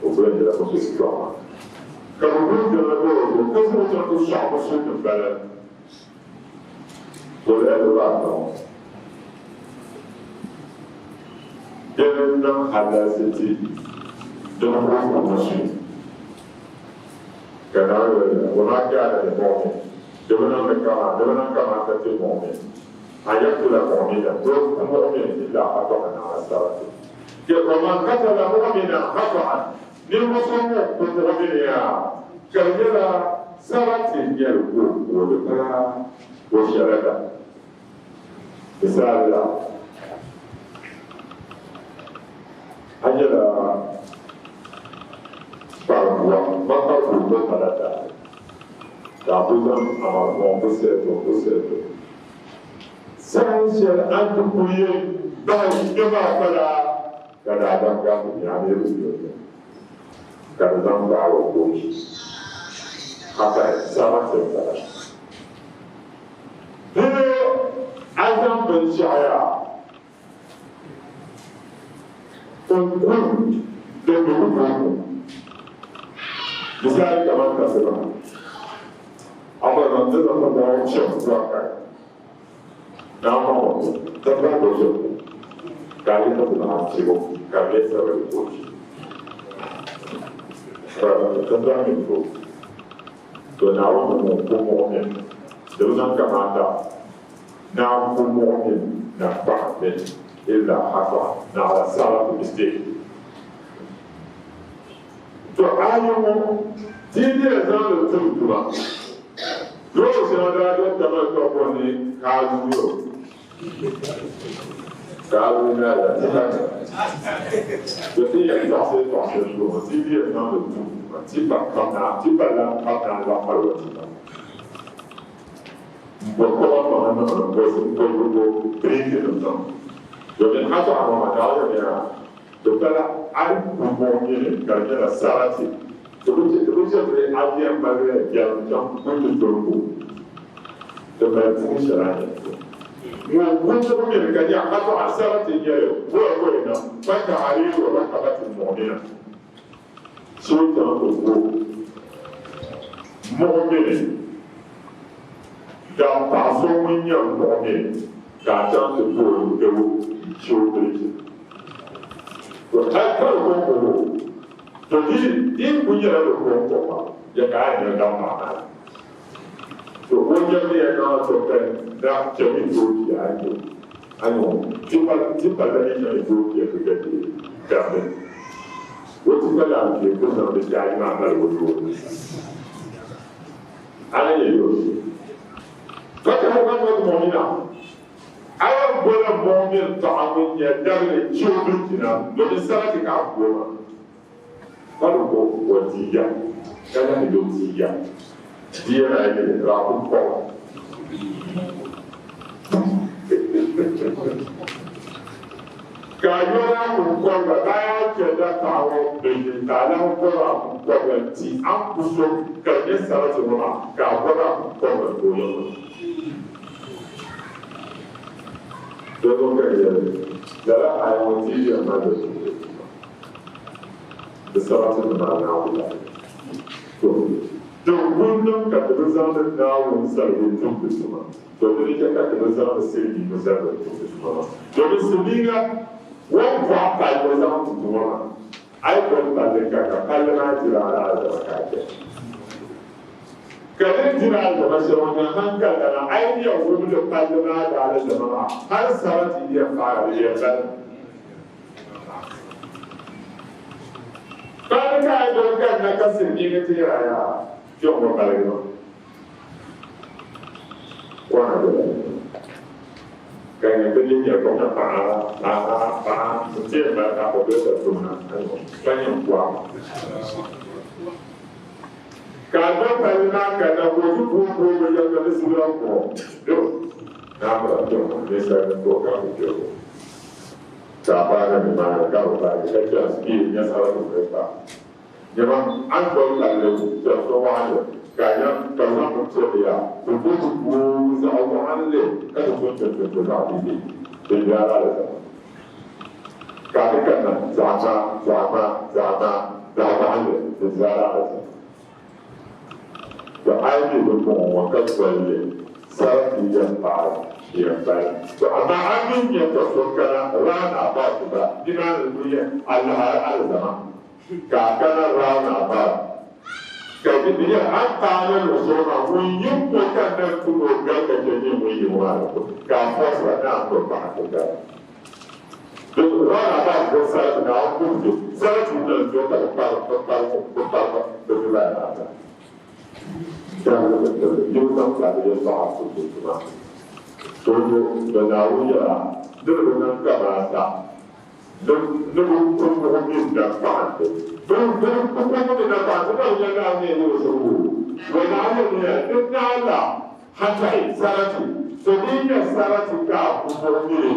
Speaker 2: O kuli nyɛla ŋun be shitɔɣu maa ka bi guli jiŋli bɔr o zuɣu ka zaŋ o chaŋ ti sɔɣi bi sulinima bala. O lala bi baai niŋ o. Dini n-niŋ halalisi ti din wuhi o musulim ka Naawuni yɛli, Wa maa kaana li mu'min, di bi niŋdi kaman, di bi niŋ kaman ka ti mu'min, an yaqtula mu'minan, ni o ku mu'min illa khata'an naɣila sarati. Kɛ wa man qatala mu'minan khata'an, ninvuɣ so ŋun ku mu'min yaa ka di nyɛla sarati n-nyɛ li ku o, ka o di pala o shɛrita. Misali la, a nyɛla kparibua, ma kparibu n-bo pala daa, ka a ku zaŋ amaŋmaŋ ku sɛriti o, ku sɛriti o. Saha shɛli a ni ti kuli yɛn bahi kpe maa pala ka daadam gahim nya a mi bi yuli ka di zaŋ gbaag o ka o kpi. Haka sarati m-bala. Bee a zaŋ binshɛɣu yaa n-ku din bi ku tooi ku. Misali kaman kasiba, a gba zaŋ ti zaŋ ti mɔɣu chɛbu dɔɣi naa mɔɣu ti bahi o zuɣu ka a yi niŋ laɣim chibu ka di leei sabili ka o kpi. Ka ti bahi mi to. To Naawuni ŋun ku muɣimin, di bi niŋ kamaata Naawuni ku muɣimin na kpahi ni illa khata, naɣila sarati, mistake. To aaya ŋɔ ti yi yɛn zaŋ li tum tuma, loori shɛŋa daa doli Tamale tɔbu ni Kaazuyo. Kaazuyo naaya ti ka ni. To ti yɛn tɔɣisi yɛtɔɣa shɛli zuɣu ŋɔ, ti yi yɛn zaŋ li tum tuma, ti pa kam naa, ti pa lan kam naa zaŋ pali o ti ba. M-bo kɔba maŋa niŋ li m-bo m-bo biriiki nim niŋ. Domin a tɔɣa ŋɔ maa, Naawuni yɛliya, Di pala a ni ku muɣi nyini ka di nyɛla sarati. Di bi chɛ di bi chɛ bee a yɛn malila biɛrim chaŋ kuli ti doli o. Di mali puhi shɛli a ni yɛn tum. Ŋun ku muɣi nyini ka nyɛ a tɔɣa sarati n-nyɛ li, bɔya ka o yɛn niŋ, fa tahriiru raqabatin mu'mina. So chaŋ ti ku muɣi nyini ka paɣ so ŋun nyɛ muɣmin ka a chaŋ ti ku o n-dabo n-chɛ o bilichi. To hali ka di kɔŋko o, to di di ku nyɛla di kɔŋko maa ya ka a yɛn daŋ paɣa maa. To o nyɛri ya niŋ a to ka na chɛmi tooi bia a yo a yo ti pa ti pa la ni chɛmi tooi bia ka ka di damdi o ti pa la bia ka zaŋ di jaaji maa mali o doo a ni yɛ yo ka ka ka ka mɔmina. A yɛn bola muɣimir paɣa ŋun nyɛ dabili chɛ o bilichina domin sarati ka a ku o maa, ka di ku o diya, ka lahi yo diya. Diya maa yi ni raakum kɔba. Ka a yo raakum kɔbiga ka a yaa chɛ da paɣa ŋɔ bilichini ka a lahi bo raakum kɔbiga n-ti a ni ku so ka di nyɛ sarati ŋɔ maa, ka a bo raakum kɔbiga n-ti o yiŋ. Dɔbba ka yɛli, Lala aya ŋɔ ti yi yɛn mali li tumdi tuma, di sarati nim maa Naawuni la. To, din kul niŋ ka ti bi zaŋdi Naawuni zaligu tumdi tuma, to di ni chɛ ka ti bi zaŋdi silimiingi zaligu tumdi tuma maa. Domin silimiinga o ni bɔhi palli zaŋ ti tuma maa, a yi boli palli ka ka palli maa diri a daadama ka a chɛ. Ka din diri alizama shɛli ŋɔ nyɛ haŋkalilana, a yi yɛn wumdi palli maa daalizama maa, hal sarati yi yɛn paai a, di yɛn balimi. Palli ka a yi doli kanna ka silimiingi ti yɛra yaa, kpiɔŋ ŋɔ baligi ma. Kɔna bela ni ka nyɛ bɛ ni nyɛ kɔŋ paɣa paɣa paɣa n-ti yɛn bali ka a kɔbilisa tum na ka nyɛ n-kɔɣa. Ka a doli palli maa kanna ka o ti booi booi o yɛliga ni zibira kuɣu do Naawuni kpiɔŋ ŋɔ ninsal ni tooi ka ku kpe o. Ka a paai na nimaani ka bi paagi ka chɛ a speed nya sarati bɛ kpa. Nyama, a ni doli palli kpiɔŋ so waɣinli. Ka a nya ka bɛ zaŋ bin piɛlli yaa bɛ bo ti booi zaɣ waɣinli ka ti to n-tintinti zaɣ bihi din yaai alizama. Ka a ti kanna zaɣ ŋmaa, zaɣ ŋmaa, zaɣ ŋmaa, zaɣ waɣinli din zaari alizama. To a yi mi bɛ bɔŋɔ ŋɔ ka doli li, sarati yɛn paai yɛn bali. To amaa a mi nya ka so kana round about ba nimaani n-kuli nyɛ alahari alizama. Ka a kana round about ka di ti nyɛ a ni paai na luɣ shɛli maa ŋun yi n-ko ka na n-tu ni o gari ka chɛ nyɛ ŋun yi ŋɔ maa ni ko ka a fɔsira ni a ni paɣa ti gari. Di round about bɛ sarati Naawuni kum ti sarati n na n-zo ka bɛ kparim bɛ kparim bɛ kparim bɛ niriba ayi ata. Darigi bɛ tibili bɛ zaŋ ka di yɛltɔɣa ti ti tuma. Chɔndo bɛ Naawuni yɛla di ni bi niŋ kamaata. Ni bɛ kumbuɣu mini dampaɣinti. Bɛ kumbuɣu mini dampaɣinti ka bɛ nya Naawuni ni yɛli shɛm wuhi o. Wa Naawuni ni yɛli ni naɣila hatahi sarati, to di yi nyɛ sarati ka a kumbuɣu mini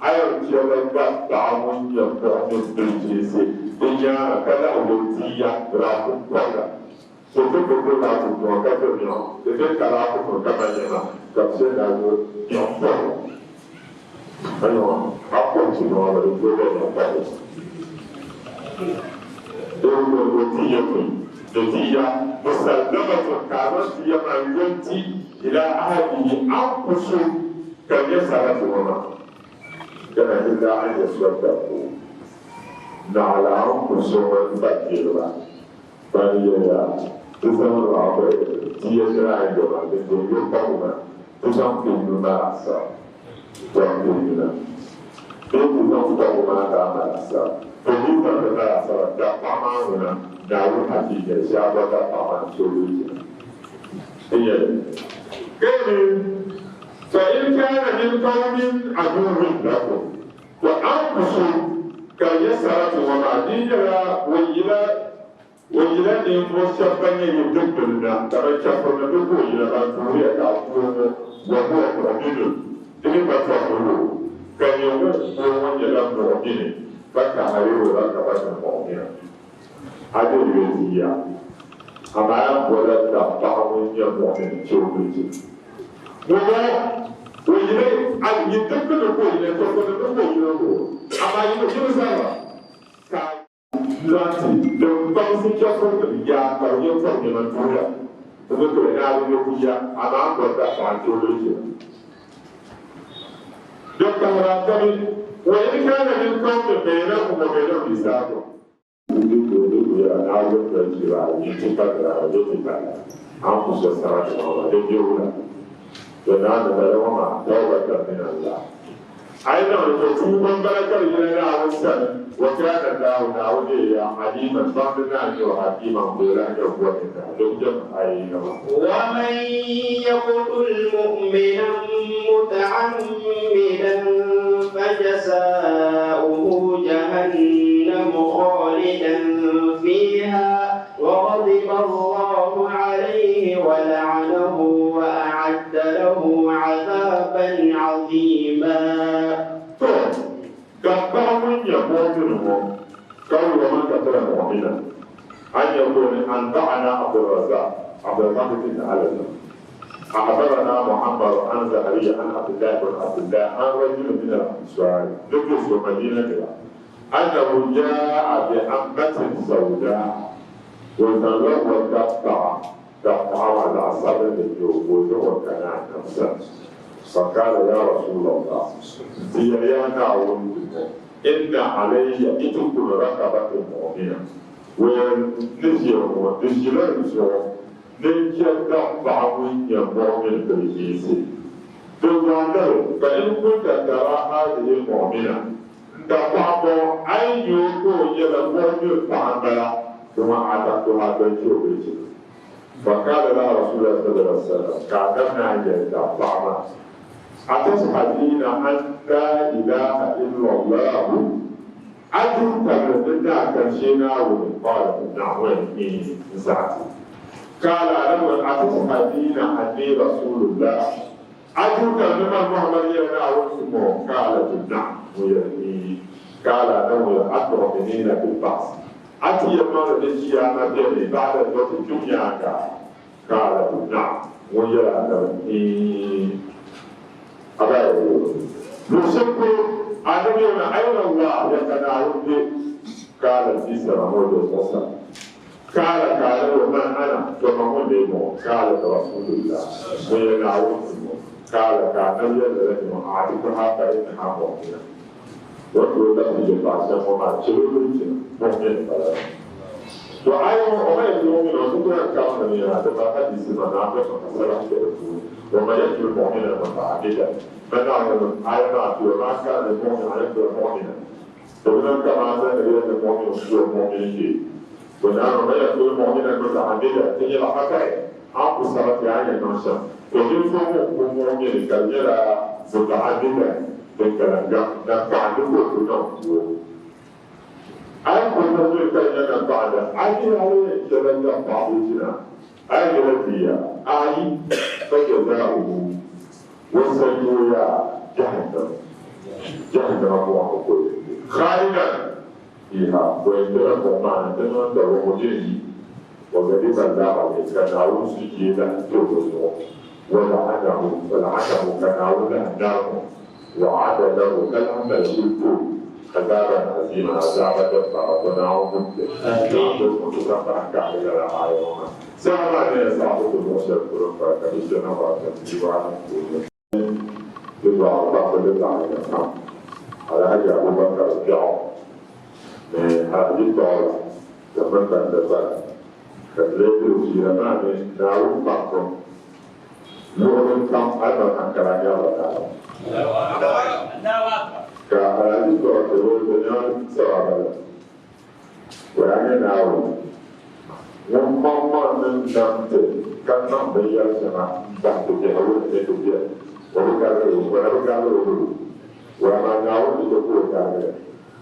Speaker 2: a yɛn chɛla gba paɣa ŋun nyɛ buɣu mini bilichiinsi di nyaaŋa ka lahi lo tiya raakum kɔriga. So ti bi gbubi raakum nɔɔ ka do niɣu, di bɛ ka raakum ŋɔ kaman nɛma ka bɛ chɛ naawuni niɣu kɔrigu. Tɔɣisirina bee ti zaŋ tɔbu maa daa mali asara. To yi zaŋ li mali asara, dapaɣa maa ŋuna Naawuni hakiika shɛba gba dapaɣa maa n-tooi lu jina. Ti yɛli, Kani fa in kana min qawmin aduwwin lakum, to a ni ku so ka di nyɛ sarati ŋɔ maa di nyɛla o yila O yila ninvuɣ shɛb ban nyɛ yi dikpini na, ka bɛ chɛfirinim ni ku o yila ban tuuri ya ka a ku o ŋɔ, wa huwa mu'minun, di mi pa chɛfiri o, ka nyɛ ŋun ku o ŋɔ nyɛla mu'mini, fa tahriru rakabatin mu'mina. A diri bɛ ti ya, amaa a bɔla dapaɣa ŋun nyɛ mu'min n-chɛ o bilichini. Ŋɔ o yila yi dikpini ku o yila, chɛfirinim ni ku o yila ŋɔ, amaa yi bi zara ka a. Zaŋti din kpaŋsi chɛfurinim yaa ka bɛ nyɛ tɔbu nɛma tuhiya. Bɛ bi tuhi ni a bi yo ya, amaa m bɔri dapaɣa n-ti o bilichina. Din pahiri ata mi, wa in kaana min qawmin baynakum wa baynahum misaaqun. Di ku di ku yɛla Naawuni doli jira yi ti pa dira di ti pa a ni ku so sarati ŋɔ maa di be wula? To Naawuni bala ŋɔ maa tawbatan min Allah. A yi niŋ li, to tuuba m-bala ka di yina Naawuni sani, wa kaana Allahu, Naawuni leeya, Aliiman, Baŋdi ni a nya o, Hakiiman, ka o lahi nyɛ Gɔninda, din jɛm a yi nama.
Speaker 3: ومن يقتل مؤمنا متعمدا فجزاؤه جهنم خالدا فيها وغضب الله عليه ولعنه وأعد له عذابا عظيما.
Speaker 2: To, ka paɣa ŋun nyɛ mu'min ŋɔ, ka wula man qatala mu'minan, a nya ka o ni anba'ana Abdurrazzaq, Abdurrazzaq ibn Alazam, akhbarana Mu'ammar an Zahriy an Abdullah ibn Abdullah an rajulin min al-ansari, ni do so Madina nira, annahu jaa'a bi ammatin sawdaa, o zaŋla o dapaɣa, dapaɣa maa zaɣ sabinli n-nyɛ o, ka o zaŋ o kana Annabi sani. Faqaala yaa Rasuulallah, nti yɛli yaa Naawuni tumo, inna alayya itqu raqabatin mu'mina, wee ni ʒiɛm ŋɔ di ʒila n zuɣu ni n chɛ dapaɣa ŋun nyɛ mu'min bilichiisi. Dinzuɣu Annabi, fa in kunta tara haadihi mu'mina, N dapaɣa bɔ, a yi nya o ka o nyɛla mu'min paɣa m-bala, dama a taqtuha bɛn chɛ o bilichina. Faqaala laha Rasuulullahi sallallahu alaihi wasallam, ka Annabi naan yɛli dapaɣa maa, Atashhadiina an laa ilaaha illallahu? A duhi tabili ni daa ka ʒe Naawuni? Qaalat na'am, o yɛli, Iin, n saɣiti. Qaala, Annabi yɛli, Atashhadiina annii Rasuulullah? A duhi tabili ni man Muhammad nyɛla Naawuni tumo? Qaalat na'am, o yɛli, Iin. Qaala, Annabi yɛli, Atu'miniina bil-ba'si? A ti yɛli ma ni di chiyaama beni ba'da al-mawti kpim nyaaŋa? Qalat na'am, ŋun yɛli Annabi, Iin. A daa yɛli o, Luɣushɛli polo Annabi yɛli ma, Ayna Allah, ya ka Naawuni be? Qalat fi sama, ŋɔ be zuɣusaa. Qaala ka Annabi yɛli o, Man ana, tɔ ma ŋun lee bɔŋɔ? Qalat Rasulullah, ŋun yɛli Naawuni tumo. Qaala ka Annabi yɛli lala nima, A'tiqha fa innaha mu'mina. O ni tooi labisi yɛltɔɣa shɛm ŋɔ maa, chɛl o bilichina, mu'min m-bala maa. To a yi ŋɔ, o ma yɛn ti mu'min o ti ku yɛn karimmi mi yaa, di mali hadiisi maa ni a bɔri ka salahi be di puuni, wa man yaqtul mu'minan muta'ammidan, ma Naawuni ŋun aaya maa ti o, maa kana ni mu'min an yaqtula mu'minan, to di niŋ kamaata ni bɛ yɛli ni mu'min ku o mu'min kpee. To Naawuni wa man yaqtul mu'minan muta'ammidan ti nyɛla hatari, a ni ku sarati a ni yɛn niŋ shɛm. To ninvuɣ ŋun ku mu'min ka di nyɛla muta'ammidan, Din ka lan gaŋ nampaɣindi ka o ku niŋ ku o. A yi ku niŋ li ka nya nampaɣinda, a yi a ni yɛn chɛ la gaŋ paɣibu jina, a yi nyɛla bia, ayi, fa jazaa'uhu, o sanyoo yaa jahannam, jahannama buɣim ni ka o yɛn be, khaalidan fiiha, o yɛn kpɛla buɣim maa ni nti niŋ dawɔmo din yi, wa gadiba Allahu alayhi, ka Naawuni sujee lahi ti o zuɣu. Wala'anahu, fala'anahu, ka Naawuni lahi naag o, wa'adda lahu, ka lahi mali shili ti o, azaaban aziiman, azaaba din bara, to Naawuni gub ti, Naawuni boli ti ka bahi kahigi lala aaya ŋɔ maa. Saha maa ni yɛn saɣisi ti luɣ shɛli polo m-pali ka di chɛ na waɣisim diiwaani puuni. Ti dɔɣiri kpamba ni zaɣ yini pam, Alhaji Abubakar Biɛɣu ni Alhaji Tɔɣira ka mini ban di bala. Ka di lee tiri fiila maa ni Naawuni kpaŋsim luɣili kam hali ba ankara nyarila taali. Ka Alhaji Tɔɣira ti o di niŋ sabaaba la, o daa nyɛ Naawuni ŋun maŋmaŋ ni nam ti ka niŋ binyɛr shɛŋa m-bahi ti biɛhigu ni ni ti beni. O bi garigiri o, o na bi garigiri o mi o, amaa Naawuni ni chɛ ka o garigiri.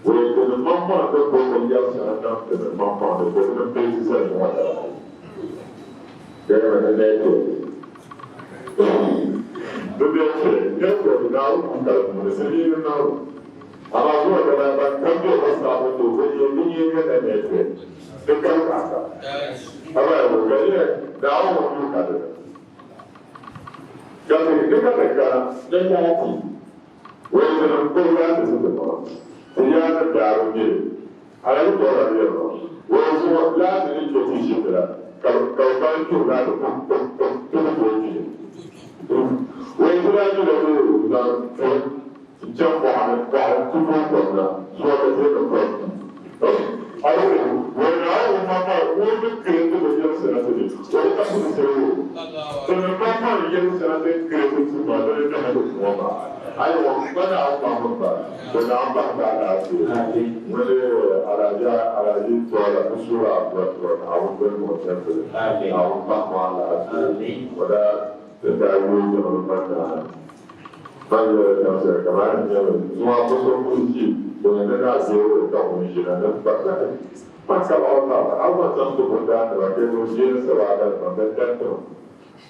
Speaker 2: O yɛn ti ni maŋmaŋ ni bo binyɛr shɛŋa niŋ ti ni maŋmaŋ ni bo di ni peenti zali ŋɔ daba ayi. Dɛlimi ni network. Di bɛ chɛ network Naawuni pun kali puuni silimiingi niŋ li. Amaa zuŋɔ daba ban kam be WhatsApp ni tooi bɛ nyɛ bɛ nyɛ nyɛla network. Di kali ka aka. Amaa o ka nyɛ Naawuni ŋun duu ka di ni. Ka ti ni ka ti kana ni laati. Wɛlitini n-kpuɣi laati ti ti maŋa. Ti yaa ni daaru n-nyɛ li. Alahi tɔɣila ni yɛli maa. Wɛli zuɣu laati ni kpe ti ʒindi la, ka bɛ ka bɛ mali tuhi laati kum kum kum ti ku tooi kpi li. Wɛli ti daa nyɛla bɛ zaŋ tuhi n-chaŋ mɔɣu ni mɔɣu nti tooi kom na zuɣu ka ti ni kom kpi. A yi wuhi wɛli Naawuni ŋun maŋmaŋ ŋun ni kiriti bi yɛli shɛŋa ti ni, o bi ka tuhi shɛli o. Ti ni maŋmaŋ yɛli shɛŋa din kiriti ti maa di ni niŋ ti ŋɔ maa. Ayiwa m ba Naawuni baŋ m ba, bɛ naan bahi ba alaafee. Ŋuni Alhaji Alhaji Tɔla n suhiri a dua tura Naawuni bɛ ni o chɛmbili. Naawuni bahi ma alaafee. O daa ti daa yooi jiŋli man naa man yɛli shɛm shɛli kamani n nyɛmi zuŋɔ a so kuli ʒi o ni ni daa deeri li ka ŋun ʒina ni m ba man ka baɣa o taaba a gba chaŋ ti bundaannima bɛ ŋun ʒiini sabaadalima bɛn dantima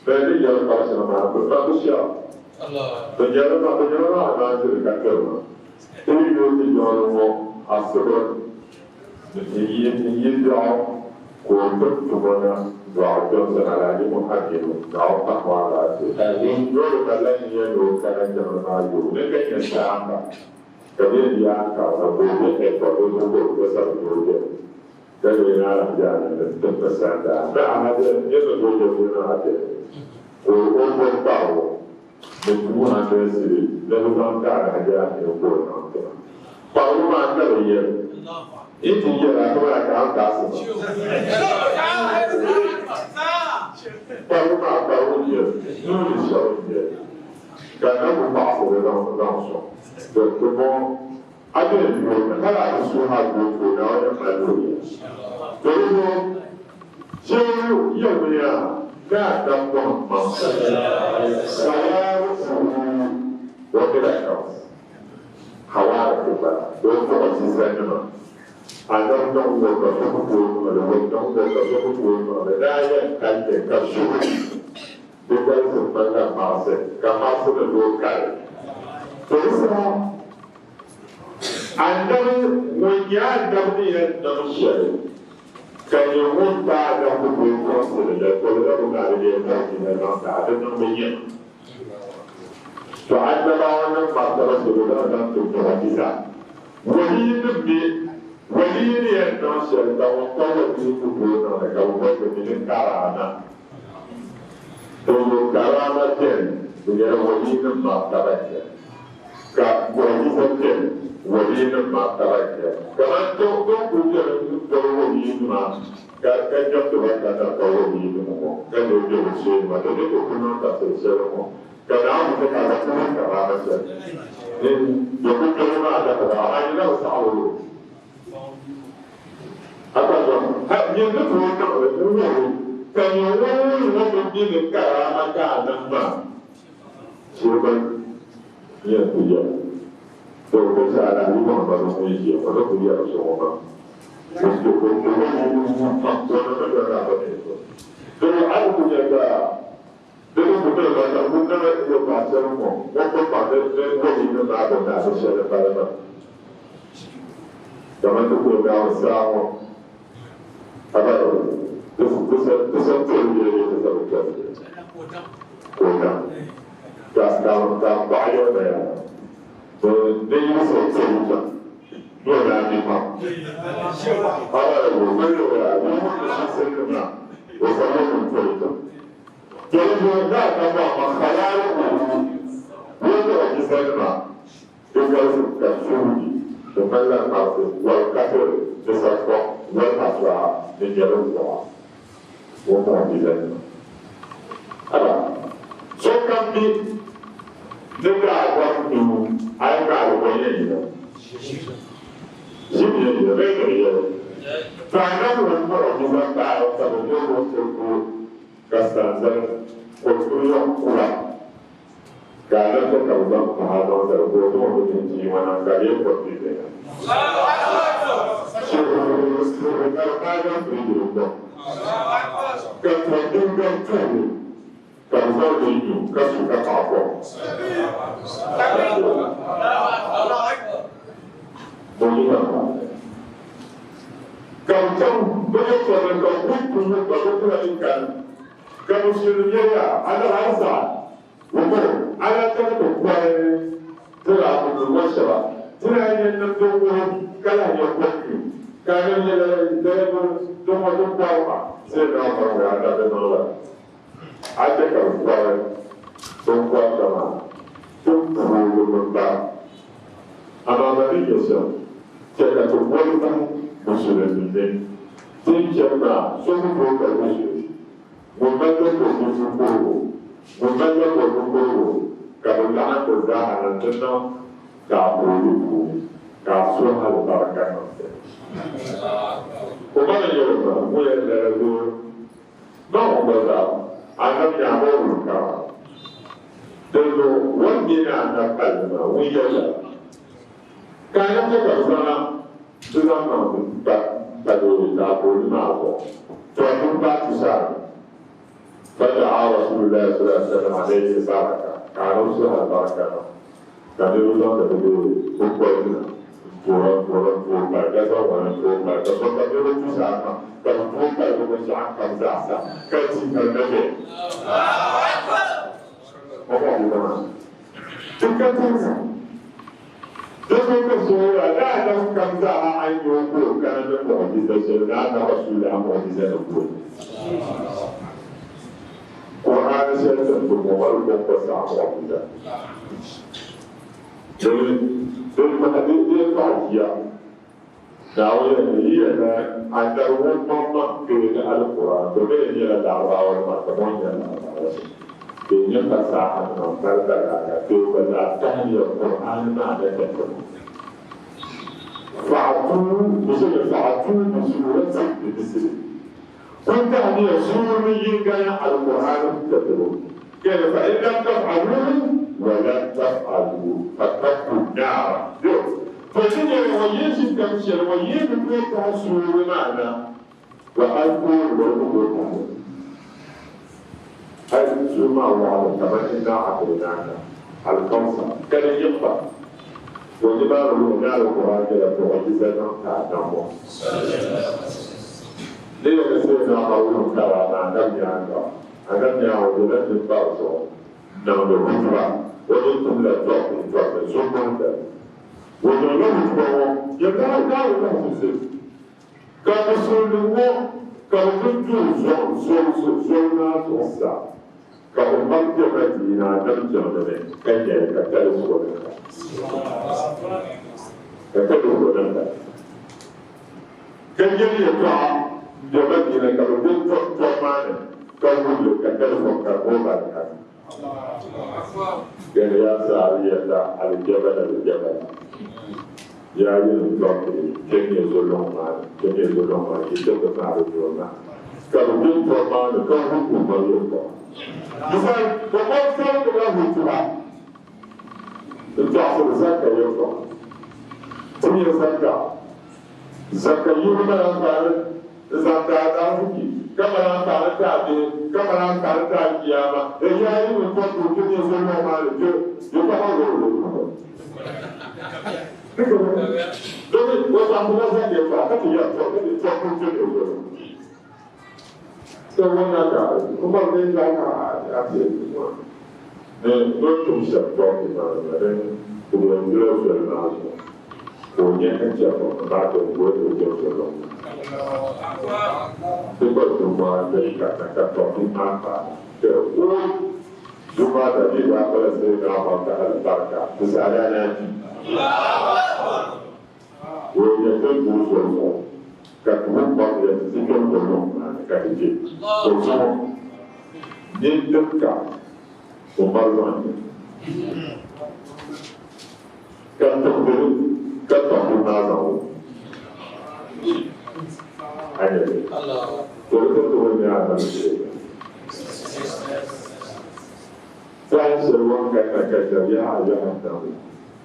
Speaker 2: Bɛ ni yɛli kpari shɛŋa maa, bɛ pa bi shɛba. Bɛ nyɛla maa, bɛ nyɛla maa alaanziri ka tiri ma. Ti yi yooi ti jiŋli ŋɔ asibiri ni ti yi ti yi biɛɣu ka o tim tumo na dɔɣi kpɛmsi Alhaji Muhammedu, Naawuni paɣ o alaafee. Loori ka lan yɛn ni o kana jiŋli maa yoobu ni ka nyɛ saamba ka bɛ yɛn yaai ka o na ka o be airport o zuɣu ka o bi sabi ni o beni. Ka ni yɛn alahaji a ni ti pa sandaa ni alahaji yɛn ni tooi jɛbu ni a bɛ ka o o bɔri kpaɣibu ni 200 cedi ni bi zaŋ ti alahaji a ni ka o niŋ ti ma. Kpaɣibu maa ka bi yɛli yi ti yɛli a kamani ka a ni kaasi ma. Kpaɣibu maa kpaɣibu n-yɛli nuu ni shɛba n-yɛli ka na ku paɣisi li zaŋ zaŋ sɔŋ di bɔŋɔ. A bɛ ni yo hal a ti suhi a gooi ka o Naawuni mali o ya. Dinzuɣu Shehu yɛliya ni a dam Muhammad sawaarifuhu wa milakahu hawaarifu bala o muɣjizanima a nam niŋ ŋɔ ka so ku tooi niŋ li, o niŋ ŋɔ ka so ku tooi niŋ li daa yɛn kalinli ka suhu di galisi ŋmanila maɣisi ka maɣisi ni tooi kali. To di saha Annabi ŋun nyɛ Annabi ni yɛn niŋ shɛli Ka nyɛ ŋun paai la ku tooi kɔŋsiri li, ka o la bi ŋari bee mu'jiza zaŋ ti a, di niŋ bi yɛm. To annabawa nim martaba shɛli o lahi zaŋ ti mu'jiza. Waliyinim mi, waliyi ni yɛn niŋ shɛli ka ŋun pa waliyi ku tooi niŋ li, ka bɛ boli li mi ni karaama. To yo karaama beni, di nyɛla waliyinim martaba n-nyɛ li. Ka mu'jiza beni, waliyinim martaba n-nyɛ li. Kaman to din kuli beni n-doli waliyinima ka ka jɛmdi ba ka na pa waliyinima ŋɔ ka lee be bɛ sheenima, to di ku ku niŋ tafsiri shɛli ŋɔ ka Naawuni chɛ ka a ku wum karaama shɛli din be ku kpɛbu maa dahira, amaa yi na bi saɣi o. A ka zɔm, ha nyin ni tooi niŋ li n-wuhi o, ka nyɛ ŋun wuhi ŋɔ mi mi ni karaama ka a niŋ maa. Shiriba yɛn ti yɛli, To bɛ zaa daa yi baŋ ba ni ŋun ʒiya ŋɔ ni kul yɛri so ŋɔ maa, o yi pam, o ni mi doli a ba mi so. Doo a yi ku nya ka di ni ku niŋ ba ka ŋun niŋ yɛtɔɣ shɛli ŋɔ, ŋun bi baŋ ni o yi ni maai bɛ naai shɛli m-bala maa. Dama ti ku Naawuni saa ŋɔ, abadan di sa toli bee di sa bi toli ka o daŋ ka ka paɣa yɛli ba yaa ni yi bi sa toli chaŋ ni o daa mi pam. Abadan o bi yɛli yaa ni ŋun ni shi sirigi maa o sa yɛli ni toli chaŋ. Toli zuɣu daa ka bɔhima xalaali o o jisanima. Di galisi ka suugi, di malila kparisi, wal kafiri, ni sakuɣ, wal asraa, ni nyɛlim zuɣa. O muɣijizanima. Aba, sokam mi ni daadam nuu a yi gbaagi o yɛn yɛli. Ʒim yɛn yɛli bee ni bi yɛli. To a na wum muɣijiza paai ka bɛ yɛl o teeku ka sanzali kɔturiyoŋ kura. Ka a na chɛ ka bɛ zaŋ paɣa zaŋ zali ka o zaŋ o mini bia ŋɔ na ka bɛ kɔbi bɛ na. Suhu ka bɛ paai zaŋ firiji din kɔŋ, ka tɔb din gari tuhi ka bɛ zaŋ li nyu ka su ka paɣa kɔŋ. Ka bɛ chaŋ bɛ yɛtɔɣili ka wuhi puhi ka bɛ kula ni kani. Ka musulimi yɛliya, Alahaza, wuhir a na chaŋ ti kɔhi tiri a bidiri ŋɔ shɛba, ti daa nyɛ niŋ din wuhi ka lahi nyɛ kom nyu, ka a niŋ lala din ŋɔ ti kɔri ma. Sayyidina Umar ŋɔ a daa bi niŋ lala. A chɛ ka bɛ kɔri binkɔb shɛŋa ti puuri mini ba. Amaa ba ni nyɛ shɛm, chɛ ka ti boli bahi musulimi ni. Ti ni chani maa, so ku tooi ka di shee. Ŋun mali la kɔbisi kurugu, ŋun mali la kɔbisi kurugu, ka bɛ laɣim bɛ zaaha na nti niŋ taapooli puuni, ka a suhi alibarika niŋ ti. O ba ni yɛli ma, ŋun yɛn lala zooi ma ŋɔ gba zaa, anab nyaama o wum kara. Dinzuɣu o ni be ni anab palli maa, ŋun yɛli lala. Ka a na chɛ ka bɛ zaŋ a ti zaŋ niŋ pa taapooli maa zuɣu. To bɛ paai tusaani. Fada'a Rasulillahi sallallahu alaihi wasallam alayhi al-baraka, ka Annabi suhi alibarika niŋ, ka niriba zaŋ ti bɛ binkɔbiri na n-toora n-toora n-tooi pali, ka zaŋ wani n-tooi pali, ka sokam niriba tusaani maa ka bɛ tooi pali bɛ binshɛɣu kam zaasa, ka di ka na bɛ o maa. Ti ka tinsi. Di zuɣu ka so yɛla, Daadam kam zaa a yi nya o ka o kana ni muɣijiza shɛli ni a naba suuli a muɣijiza ni ku o. Qur'aani shɛli din bi ŋɔ maa di kɔŋko saɣi muɣijiza. Domin din pahi di yɛltɔɣa jia, Naawuni yɛli ni yi yɛli ni a dari ŋun maŋmaŋ kpee ni Alkur'aan, domin di nyɛla Larabawa nima ka ŋɔ nyɛ Larabawa shɛm. Din nyɛ fasaahanima m-mali balaaga bee gba zaa tahimiya Qur'aan maa ni tatabo. Fa'atuu bɛ shɛli fa'atuu bi suuratin bimisli. Kul tahimiya suurili yiŋga na Alkur'aan tatabo. Kɛli fa in lam taf'aluu wa lan taf'aluu fattaqu naara. Yo! To di nyɛla ŋɔ yi ʒi tam shɛli ŋɔ yi bi tooi tahi suurili maa na. Ka hal tooni bɛ ku tooi tahi li. Hal suhu maa wɔɣili kaman Inna a'taynaaka al-kawsar, ka di yiɣ ba. To nimaani wuhi ni Alkur'aan nyɛla muɣjiza niŋ ka a nambo. Ni yɛli Sayyidina Umar wurim kara maa Annabi nyaaŋa, Annabi nyaaŋa o dola minbar zuɣu n-niŋdi hutuba, o ni tumla tɔbbi tɔbbi zuŋmaŋdali. O niŋla hutuba ŋɔ yɛltɔɣa Naawuni lahi Ka musulimi ŋɔ ka bɛ ti du zoli maa zuɣusaa, ka bɛ mali kpe Madiina nim jiŋli ni ka nya li ka tali zuɣu niŋ ba. Ka tali zuɣu niŋ ba. Ka yɛli yɛtɔɣa m-be Madiina ka bɛ be tɔb maa ni ka wum li ka tali zuɣu ka o barika. Gani ya saariyata alijabala alijabala. Yaa yinim tɔbbihi, kpɛmiya zolɔŋ maa ni, kpɛmiya zolɔŋ maa ni, yi ti bi maari nyuri maa. Ka bɛ be tɔb maa ni ka wuhi Umar yɛltɔɣa. Misali, Umar sarigila hutuba n-tɔɣisiri zakka yɛltɔɣa. Timiya zakka. Zakka yibu mali anfaani n-zaŋ ti a ariziki, ka mali anfaani ti a bihi, ka mali anfaani ti a kiyama. Yaa yinim tɔbbihi, kpɛmiya zolɔŋ maa ni, kpe yɛtɔɣa ŋɔ Jumada ni daa kpala Sayyidina Umar ka alibarika di saha daa naan kpi. O nyɛ ti duu soli zuɣu ka ti wum pam ya ti ti kpɛm zolɔŋ maa ni ka ti je o zuɣu nini din ka Umar zaŋ nyɛ ka tiŋbili ka tɔbbi maa zaŋ o a nyɛ li to di ti tuhi ni a mali shee Saha shɛli o ni kanna ka shɛba ya ayyuha n-nabi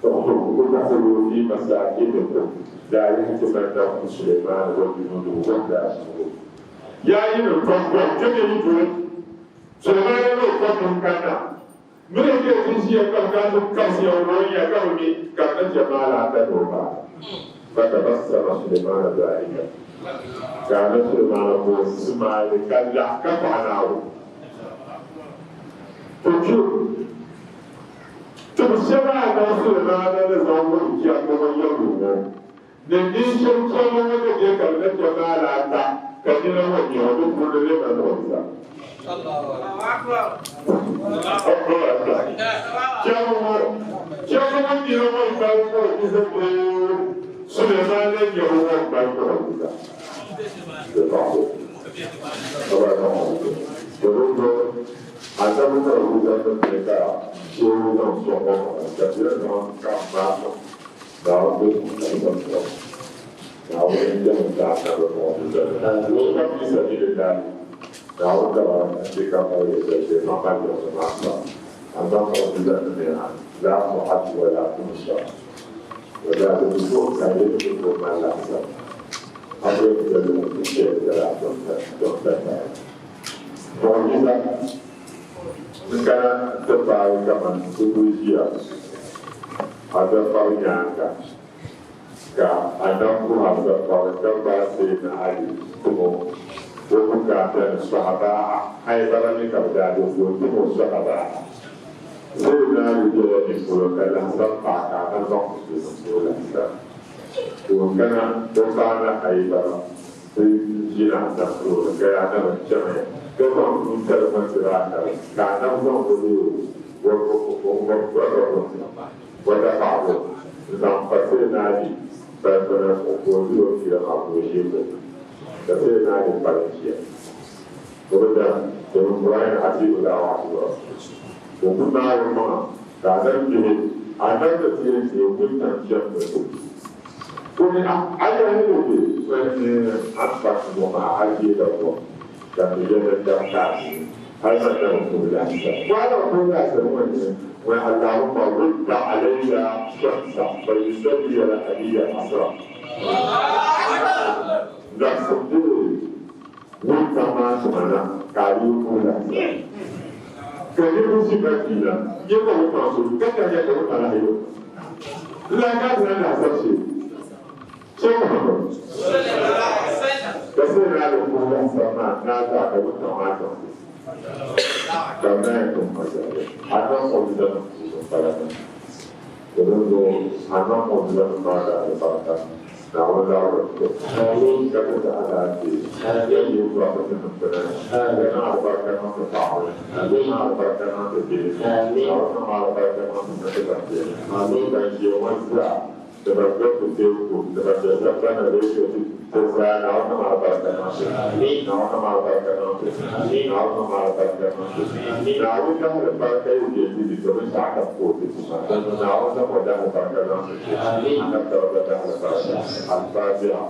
Speaker 2: udkhulu fi masakinikum la yahtimannakum Sulaiman wa junuduhu wa hum la yash'urun. Yaa yinim tɔbbihi, kpɛmiya yi duri Sulaiman ni o tɔbbihi n-kanna. Miri ka ti ʒiya ka bɛ kana ti kabisi ya o ya ka bi mi ka bɛ ni chɛ maali ata ni o baai. Fatabassama Sulemana dahika, ka Annabi Sulemana bo simaali ka lahi ka paɣi Naawuni. To kpe tibu shɛba Annabi Sulemana ni zaŋ wuhi jɛmbu ŋɔ yɛligu ŋɔ ni ninshɛb chɛbu ŋɔ ni bɛ ka bɛ ni chɛ maali ata ka nina ŋɔ nyɛ o di puuni leemi muɣisa. Chɛbu ŋɔ chɛbu ŋɔ nina ŋɔ m-mali muɣisa bee Sulemana nyɛbu ŋɔ m-mali muɣisa? Di paɣibu Adamu ka o zaŋ niŋ ka sheehu zaŋ sɔŋ o maŋa ka bɛ zaŋ ka maa sɔŋ. Naawuni bɛ tum ka bɛ zaŋ sɔŋ. Naawuni n-jɛm n daa nabi muɣisiza ni. O ka fi sabilillahi. Naawuni tabaraka n-chɛ ka mali ya shɛli bɛ maŋ mali liɣisi maa sa. A zaŋ muɣisiza ni mi a, laa tu'addu wa laa tuhsa. Wa laa di bi tooi ka yi ni bi tooi mali laasabu. A ku yɛn ti li n-chɛ lala dɔɣita tali. Muɣisiza n-kana ti paai kaman ti kul ʒiya a dapɔri nyaaŋa, ka a nam puhi a dapɔri ka gbaai Sayyidina Ali tim o o bukaata ni sɔhaba Haibara ni ka bɛ daa be ka o tim o sɔhaba Sayyidina Ali bela ni polo ka lahisam paai ka a na zaŋ o niŋ o lahisam ka o kana o paana Haibara ti ʒini a nam tooni ka yaa nam n-chaŋya ka zaŋ tuuntali ŋɔ tiri a naba ka a nam zaŋ o leei o dapaɣibu n-zaŋ pa Sayyidina Ali balibina zuɣu ka o diri o pila maa ka o ʒe o ka Sayyidina Ali kpalim ʒiya o bi dara domin Qur'an atiiku la wa atiiku rasul o ku Naawuni maŋa ka a nam bihi a nam ni ti yɛn teei wuntaŋ chani ni Kuni a yɛli ni bɛ ni a ba ŋɔ maa a je la kom ka mi yɛli ni dam ka a mi hali ma dama kuni laasabu. Ko a dama kuni laasabu ŋɔ ni ŋun Allahumma rudda alayya shamsa fa yusalliya la aliya asra. Labsim deei wuntaŋ maa tuma na ka a yi kuni laasabu. Ka niriba ʒi Madina n-nyɛ ka wuntaŋ so du ka tahiya ka wuntaŋ lahi yo. N-lahi ka ti na lahi sabi shee. Shee Muhammad. Ka sai na di puhi laɣisira maa naai zaa ka wuntaŋ maa chaŋ ti zi. Ka bɛ naan yi tum mazali. A niŋ mu'ujizanim puuni m-bala maa. Di ni zuɣu a niŋ mu'ujizanim maa daa alibarika. Naawuni larigi ti ka ti ti alaafee ka yihi dɔɣitinim bina ni ka niŋ alibarika niŋ ti paɣaba ni ka niŋ alibarika niŋ ti bihi ni. Naawuni niŋm alibarika niŋ ti ni ti ban be ni. Ban ʒiya ŋɔ zaa ni ban gbubi ti Facebook ni ban be sagbana radio ti ti zaa Naawuni niŋm alibarika niŋ ti. Naawuni niŋm alibarika niŋ ti. Naawuni niŋm alibarika niŋ ti. Naawuni dahalibarika yi be ti ni to binshɛɣu kam ka o ti ti maa. Naawuni zaŋm o dahalibarika zaŋ ti ti. Anab Dauda dahalibarika. Al-Fatiha.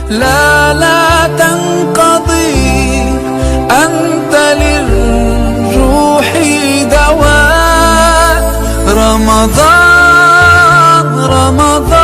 Speaker 2: لا لا تنقضي أنت للروح دواء رمضان رمضان.